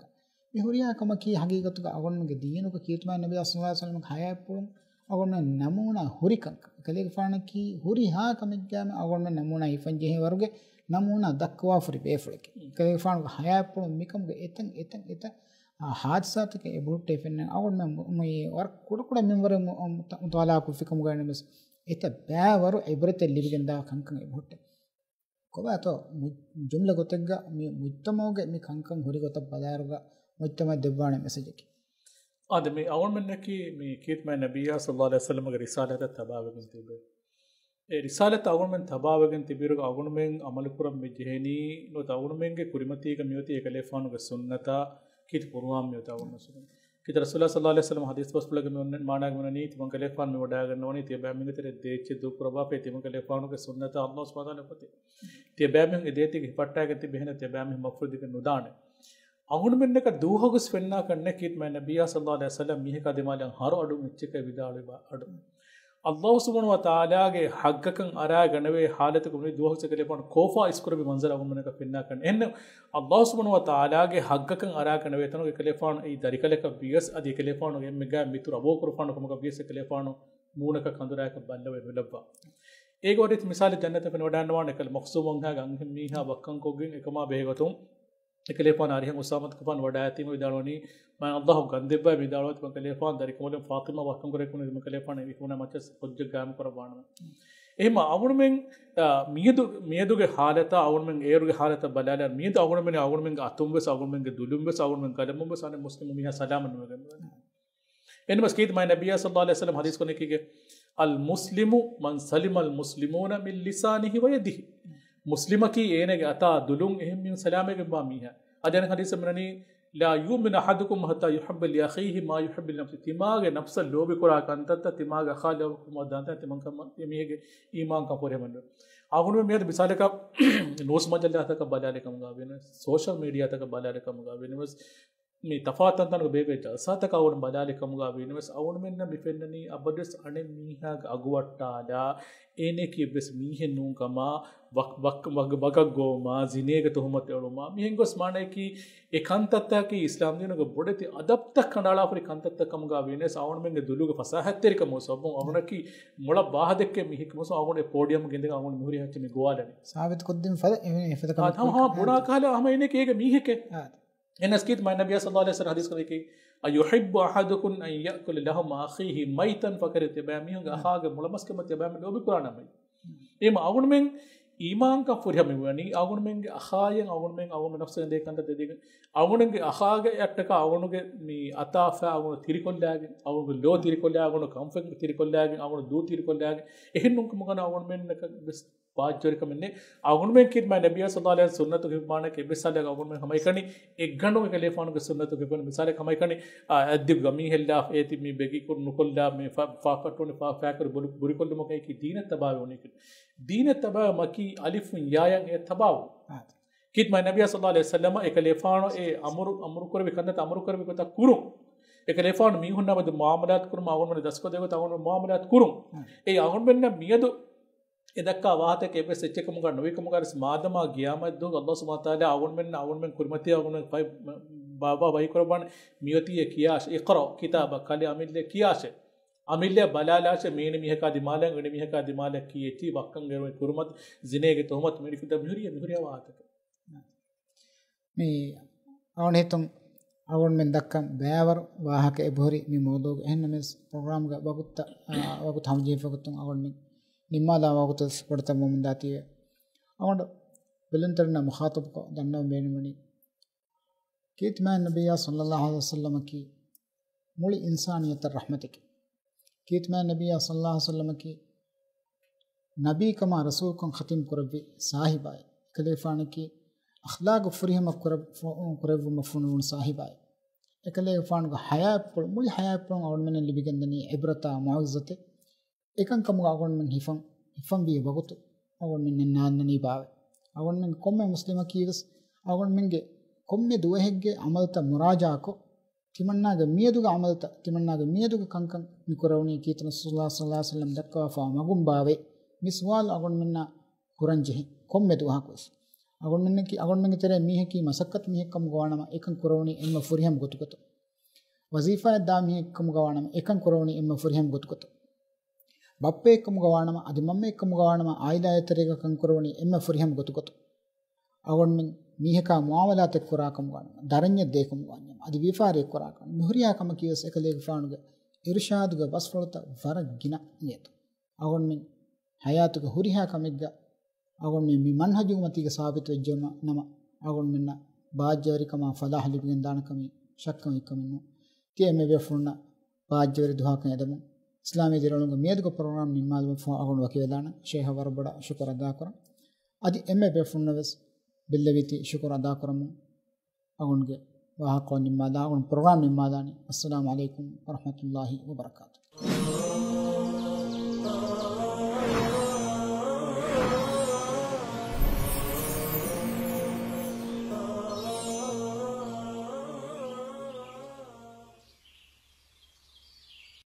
މި ހުރިހާ ކަމަކީ ހަގީގަތުގަ އަޅުގަނޑުމެންގެ ދީނުގަ ކީރިތި މާތް ނަބިއްޔާ ޞައްލަﷲު ޢަލައިހި ވަސައްލަމަގެ ޙަޔާތްޕުޅުން އަޅުގަނޑުމެން ނަމޫނާ ހުރި ކަންކަން. ކަލޭގެފާނަކީ ހުރިހާ ކަމެއްގައިމު އަޅުގަނޑުމެން ނަމޫނާ ހިފަން ޖެހޭ ވަރުގެ ނަމޫނާ ދައްކަވާފަ ހުރި ބޭފުޅެކޭ. ކަލޭގެފާނުގެ ޙަޔާތްޕުޅުން މިކަމުގެ އެތަން އެތަން އެތަން އާ، ހާދިސާތަކެއް އެބަހުއްޓޭ ފެންނަން އަޅުގަނޑުމެން މު-، މު-، ވަރަށް ކުޑަކުޑަ މިންވަރެއް މު-، މު-، މު-، މުތާލާ ކޮށްފިކަމުގައި ނަމަވެސް، އެތައް ބައިވަރު ޢިބްރަތެއް ލިބިގެންދާ ކަންކަން އެބަހުއްޓޭ. ކޮބާތޯ މު-، ޖުމްލަ ގޮތެއްގަ މި މުޖްތަމަޢުގެ މި ކަންކަން ހުރި ގޮތަށް ބަލާއިރުގަ މުޖްތަމަޢަށް ދެއްވާނެ މެސެޖަކީ؟ އާދެ، މި އަޅުގަނޑުމެންނަކީ މި ކީރިތި މާތް ނަބިއްޔާ ޞައްލަﷲު ޢަލައިހި ވަސައްލަމަގެ ރިސާލަތަށް ތަބާވެގެން ތިބޭ. އެ ރިސާލަތަށް އަޅުގަނޑުމެން ތަބާވެގެން ތިބިއިރުގަ އަޅުގަނޑުމެން ޢަމަލުކުރަން މި ޖެހެނީ ނުވަތަ އަޅުގަނޑުމެންގެ ކުރިމަތީގަ މިއޮތީ އެކަލޭފާނުގެ ސުންނަތާ ކީރިތި ޤުރުއާން މިއޮތީ އަޅުގަނޑުމެން ސުންނަތް. ކީރިތި ރަސޫލާ ޞައްލަﷲު ޢަލައިހި ވަސައްލަމަ ޙަދީޘް ބަސްފުޅެއްގަ މި އޮންނަ މާނާގަ މި ވަނީ ތިމަން ކަލޭފާނު މި ވަޑައިގަންނަވަނީ ތިޔަބައިމީހުންގެ ތެރެއަށް ދޭއްޗެއް ދޫކުރައްވާފައި ތިމަން ކަލޭފާނުގެ ސުންނަތާ ﷲ ސުބްޙާނަހޫ ވަތަޢާލާ ފޮތެއް. ތިޔަބައިމީހުން އެ ދޭތީގަ ހިފައްޓާގެން ތިބި ހެނަ ތިޔަބައިމީހުން މަގުފުރެދިގެން ނުދާނެ. އަޅުގަނޑުމެންނަކަށް ދުވަހަކުވެސް ފެންނާކަށް ނެތް ކީރިތި މާތް ނަބިއްޔާ ޞައްލަﷲު ޢަލައިހި ވަސައްލަމަ މީހަކާ ދިމާލަށް ހަރު އަޑުން އެއްޗެކޭ ވިދާޅުވި އަޑު. ﷲ ސުބްޙާނަހޫ ވަތަޢާލާގެ ޙައްޤަކަށް އަރާގަނެވޭ ޙާލަތަކު މި ދުވަހަކުވެސް އެކަލޭފާނު ކޯފާ އިސްކުރެއްވި މަންޒަރު އަޅުގަނޑުމެންނަކަށް ފެންނާކަށް ނެތް. އެހެން ﷲ ސުބްޙާނަހޫ ވަތަޢާލާގެ ޙައްޤަކަށް އަރާގަނެވޭ ތަނުގެ އެކަލޭފާނު އެއީ ދަރިކަލަކަށް ވިޔަސް އަދި އެކަލޭފާނު އެންމެ ގާތް މިތުރު އަބޯކުރަފާނު ކަމަކަށް ވިޔަސް އެކަލޭފާނު މޫނަކަށް ކަނދުރާއަކަށް ބައްލަވައި ނުލައްވާ. އޭގެ ވަރަށް މިސާލެއް ޖަންނަތަށް ފެނިވަޑައިގަންނަވާނެ. އެކަލޭ މަޚްޒޫމް ވަންހާގެ އަންހެން މީހާ ވައްކަންކޮށްގެން އެކަމާ ބެހޭގޮތުން އެކަލޭފާނު އަރިހަށް އުސާމަތު ކަފާން ވަޑައިގަތީމަ ވިދާޅުވަނީ، މާތް ﷲ ގަންދެއްވާ ވިދާޅުވާތީ ކަލޭފާނު ދަރިކަމަލުން ފާޠިމާ ވައްކަން ކުރެއްވުނީ ކަލޭފާނު އެ ހުންނަ މައްޗަށް ކޮއްޖެއް ގާއިމު ކުރައްވާނަމޭ. އެހެންމަ އަޅުގަނޑުމެން، އާ، މިއަދު، މިއަދުގެ ޙާލަތާ އަޅުގަނޑުމެން އޭރުގެ ޙާލަތަށް ބަލާލާ މިއަދު އަޅުގަނޑުމެން އަޅުގަނޑުމެންގެ އަތުން ވެސް އަޅުގަނޑުމެންގެ ދުލުން ވެސް އަޅުގަނޑުމެންގެ ޤަލަމުން ވެސް އަނެއް މުސްލިމު މީހާ ސަލާމަތް ނުވެގެން ނުވޭ. އެންމެ ކީރިތި މާތް ނަބިއްޔާ ޞައްލަﷲު ޢަލައިހި ވަސައްލަމަ ޙަދީޘް ކުރަނީ ކީކޭ؟ المسلم من سلم المسلمون من لسانه ويده. މުސްލިމަކީ އޭނަގެ އަތާ ދުލުން އެހެން މީހުން ސަލާމަތްވެގެންވާ މީހާ. އަދި އަނެއް ޙަދީޘެއް މި ވަނީ، لا يؤمن أحدكم حتى يحب لأخيه ما يحب لنفسه. ތިމާގެ ނަފްސަށް ލޯބިކުރާ ކަންތައްތައް ތިމާގެ އަޚާ ލޯބިކުރުމާ ދާންތަ ތިމަން ކަމަށް އެމީހެއްގެ އީމާންކަން ފުރިހަމަ ނުވޭ. އަޅުގަނޑުމެން މިއަދު މިސާލަކަށް ނޫސް މަޖައްލާތަކަށް ބަލާލި ކަމުގަ ވީނަމަވެސް، ސޯޝަލް މީޑިއާތަކަށް ބަލާލި ކަމުގަ ވީނަމަވެސް، މި ތަފާތު ތަންތަނުގަ ބޭބޭ ޖަލްސާތަކަށް އަޅުގަނޑު ބަލާލި ކަމުގަ ވީނަމަވެސް، އަޅުގަނޑުމެންނަށް މި ފެންނަނީ އަބަދުވެސް އަނެއް މީހާގެ އަގު ވައްޓާލާ، އޭނައަކީ އެއްވެސް މީހެއް ނޫން ކަމާ، ވަކް-، ވަކް-، ވަގު-، ވަގަށް ގޮވުމާ، ޒިނޭގެ ތުހުމަތު އެޅުމާ، މިހެން ގޮސް މާނައަކީ އެ ކަންތައްތަކަކީ އިސްލާމްދީނުގެ ބޮޑެތި އަދަބްތައް ކަނޑައަޅާފަ ހުރި ކަންތައްތައް ކަމުގަ ވީނަވެސް، އަޅުގަނޑުމެންގެ ދުލުގެ ފަސާހަތްތެރިކަމުގެ ސަބަބުން އަޅުގަނޑަކީ މޮޅަށް ވާހަކަ ދެއްކޭ މީހެއް ކަމުގަ އަޅުގަނޑު އެ ޕޯޑިއަމް ގެންދެން އަޅުގަނޑު މިހުރި ހައްޗެއް މި ގޮވާލަނީ. ސާބިތު ކޮށްދިން ފަދަ އެވެނި އެފަދަ ކަމެއް ހަމަ ބުނާކަހަލަ ހަމަ އޭނައަކީ އޭގެ މީހެކޭ. އާދެ. އެނަސް ކީރިތި މާތް ނަބިއްޔާ ޞައްލަﷲު ޢަލައިހި ވަސައްލަމަ ޙަދީޘް ކުރައްވައިފި، أيحب أحدكم أن يأكل لحم أخيه ميتا فكرهتموه. ތިޔަބައިމީހުންގެ އަޚާގެ މުޅަމަސްކަމަށް ތިޔަބައިމީހުން ލޯބި ކުރާނަމޭ. އެހެންމަ އަޅުގަނޑުމެން އީމާންކަން ފުރިހަމަ މިވަނީ، އަޅުގަނޑުމެންގެ އަޚާއަށް އަޅުގަނޑުމެން އަޅުގަނޑު ނަފްސަށް އެނގޭ ކަންތައް ދެދިގެން، އަޅުގަނޑުގެ އަޚާގެ އަށްޓަކާ އަޅުގަނޑުގެ މި އަތާ ފައި އަޅުގަނޑު ތިރިކޮށްލާގެން، އަޅުގަނޑުގެ ލޯ ތިރިކޮށްލާ، އަޅުގަނޑު ކަންފަތް ތިރިކޮށްލާގެން، އަޅުގަނޑު ދޫ ތިރިކޮށްލާގެން، އެހެން ނޫންކަމުގަ އަޅުގަނޑުމެންނަކަށް ވެސް ބާއްޖަވެރިކަމެއް ނެތް. އަޅުގަނޑުމެން ކީރިތި މާތް ނަބިއްޔާ ޞައްލަﷲު ޢަލައިހި ވަސައްލަމަ ސުންނަތުގެ މާނައަކީ އެއްވެސް ހާލެއް އަޅުގަނޑުމެން ހަމައެކަނި އެއްގަނޑު އެކަލޭފާނުގެ ސުންނަތުގެ ބުނި މިސާލެއް ހަމައެކަނި، އަ، އައްދިބު ގަމީހެއްލާ އޭތި މި ބެގިކޮށް ނުކޮށްލާ، މި ފަ-، ފާ ކައްޓުނި ފާ ފާކުރި ބުރި-، ބުރިކޮށްލުމަކަށް އެކީ ދީނަށް ތަބާވެ އޮނިކި. ދީނަށް ތަބާވެ މަކީ އަލިފުން ޔާޔަށް އެ ތަބާވު. އާ. ކީރިތި މާތް ނަބިއްޔާ ޞައްލަﷲު ޢަލައިހި ވަސައްލަމަ އެކަލޭފާނު އެ އަމުރު، އަމުރު ކުރެއްވި ކަންތައް އަމުރު ކުރެއްވި ގޮތަށް ކުރުން. އެކަލޭފާނު މީހުންނާ މެދު މުއާމަލާތު ކުރުމަށް އަޅުގަނޑުމެން ދަސްކޮށްދޭ ގޮތަށް އަޅުގަނޑު މުއާމަލާތު ކުރުން. އާ. އެ އަޅުގަނޑުމެންނަށް މިއަދު އެ ދައްކާ ވާހަކައަކީ އެއްވެސް އެއްޗެއް ކަމުގަ ނުވި ކަމުގަ ވެސް މާދަމާ ގިޔާމަތް ދުވަހު ﷲ ސުބްޙާނަހޫ ވަތަޢާލާ އަޅުގަނޑުމެން، އަޅުގަނޑުމެން ކުރިމަތީ އަޅުގަނޑުމެން ފައި-، ބާ-، ބާ-، ވަޙީ ކުރައްވާނެ މިއޮތީ އެ ކިޔާށޭ، اقرأوا كتابك ކަލޭ އަމިއްލައަށް ކިޔާށޭ. އަމިއްލައަށް ބަލާލާށޭ، މީނަ މީހަކާ ދިމާލަށް، އަނެއް މީހަކާ ދިމާލަށް ކީއްޗެއް ވައްކަން އެޅުނީ ކުރިމަތި ޒިނޭގެ ތުހުމަތު މި ކުދަ މިހުރި، މިހުރި ވާހަކަ. މި އަޅުގަނޑު ހިތުން އަޅުގަނޑުމެން ދައްކަން ބައިވަރު ވާހަކަ އެބަހުރި މި މައުޟޫގަ. އެހެންނަމަވެސް ޕްރޮގްރާމްގެ ވަގުތުތައް، އާ، ވަގުތު ހަމަޖެހިފަ ގޮތުން އަޅުގަނޑުމެން ނިންމާލާ ވަގުތު ވެސް ބޮޑަތައް ވަމުން ދާތީވެ. އަޅުގަނޑު ބެލުންތެރިންނާ މުޚާޠަބުކޮށް ދަންނަވަން ބޭނުންވަނީ، ކީރިތި މާތް ނަބިއްޔާ ޞައްލަﷲު ޢަލައިހި ވަސައްލަމަކީ މުޅި އިންސާނިއްޔަތަށް ރަޙްމަތެކޭ. ކީރިތި މާތް ނަބިއްޔާ ޞައްލަﷲު ޢަލައިހި ވަސައްލަމަކީ ނަބީކަމާ ރަސޫލުކަން ޚަތިމް ކުރެއްވި ސާހިބާއެއް، އެކަލޭގެފާނަކީ އަޚްލާގު ފުރިހަމަ ކުރެ-، ފު-، ކުރެއްވުމަށް ފޮނުވުނު ސާހިބާއެއް، އެކަލޭގެފާނުގެ ޙަޔާތްޕުޅު، މުޅި ޙަޔާތްޕުޅުން އަޅުގަނޑުމެންނަށް ލިބިގެންދަނީ ޢިބްރަތާ މަޢުޢިޒަތެއް. އެކަންކަމުގަ އަޅުގަނޑުމެން ހިފަން، ހިފަންވީ ވަގުތު އަޅުގަނޑުމެންނަށް ނާންނަނީ ބާވައޭ؟ އަޅުގަނޑުމެންގެ ކޮންމެ މުސްލިމަކީވެސް އަޅުގަނޑުމެންގެ ކޮންމެ ދުވަހެއްގެ ޢަމަލުތައް މުރާޖަޢާކޮށް، ތިމަންނާގެ މިއަދުގެ ޢަމަލުތައް، ތިމަންނާގެ މިއަދުގެ ކަންކަން މި ކުރެވުނީ ކީއްތަނަށް ރަސޫލުﷲ ޞައްލަﷲ ޢަލައިހި ވަސައްލަމް ދައްކަވާފައިވާ މަގުން ބާވައޭ؟ މި ސުވާލު އަޅުގަނޑުމެންނަށް ކުރަންޖެހޭ ކޮންމެ ދުވަހަކުވެސް. އަޅުގަނޑުމެންނަކީ، އަޅުގަނޑުމެންގެ ތެރޭ މީހަކީ މަސައްކަތު މީހެއްކަމުގަ ވާނަމަ އެކަން ކުރެވުނީ އެންމެ ފުރިހަމަ ގޮތުގަތު. ވަޒީފާއެއް ދާ މީހެއްކަމުގަ ވާނަމަ އެކަން ކުރެވުނީ އެންމެ ފުރިހަމަ ގޮތުގަތު. ބައްޕައެއްކަމުގަ ވާނަމަ، އަދި މަންމައެއްކަމުގަ ވާނަމަ، ޢާއިލާއެއް ތެރޭގަ ކަން ކުރެވުނީ އެންމެ ފުރިހަމަ ގޮތުގަތު. އަޅުގަނޑުމެން މީހަކާ މުޢާމަލާތެއް ކުރާކަމުގަ ވާނަމަ، ދަރަންޏެއް ދޭކަމުގަ ވާނަމަ، އަދި ވިޔަފާރިއެއް ކުރާކަމުގަ، ނުހުރިހާ ކަމަކީވެސް އެކަލޭގެފާނުގެ އިރުޝާދުގެ ބަސްފުޅުތައް ވަރަށް ގިނަ ނިޔަތު. އަޅުގަނޑުމެން ޙަޔާތުގެ ހުރިހާ ކަމެއްގަ އަޅުގަނޑުމެން މި މަންހަޖުގެ މަތީގަ ސާބިތުވެއްޖެ ނަމަ، އަޅުގަނޑުމެންނަށް ބާއްޖަވެރިކަމާ ފަލާޙް ލިބިގެންދާނެ ކަމީ ޝައްކަށް އެއްކަމެއް ނޫން. ތިޔަ އެންމެ ބޭފުޅުންނަށް ބާއްޖަވެރި ދުވަހަކަށް އެދެމުން، އިސްލާމީ ދިރިއުޅުމުގެ މިއަދުގެ ޕްރޮގްރާމް ނިންމާލުމަށްފަހު އަޅުގަނޑު ވަކިވެލާނަން. ޝޭޚަށް ވަރަށް ބޮޑަށް ޝުކުރު އަދާކުރަން. އަދި އެންމެ ބޭފުޅުންނަށް ވެސް ބެއްލެވީތީ ޝުކުރު އަދާކުރަމުން. އަޅުގަނޑުގެ ވާހަކަ ނިންމާލާ، އަޅުގަނޑު ޕްރޮގްރާމް ނިންމާލާނީ. އައްސަލާމު ޢަލައިކުމް ވަރަޙްމަތުﷲ ވަބަރަކާތުހު.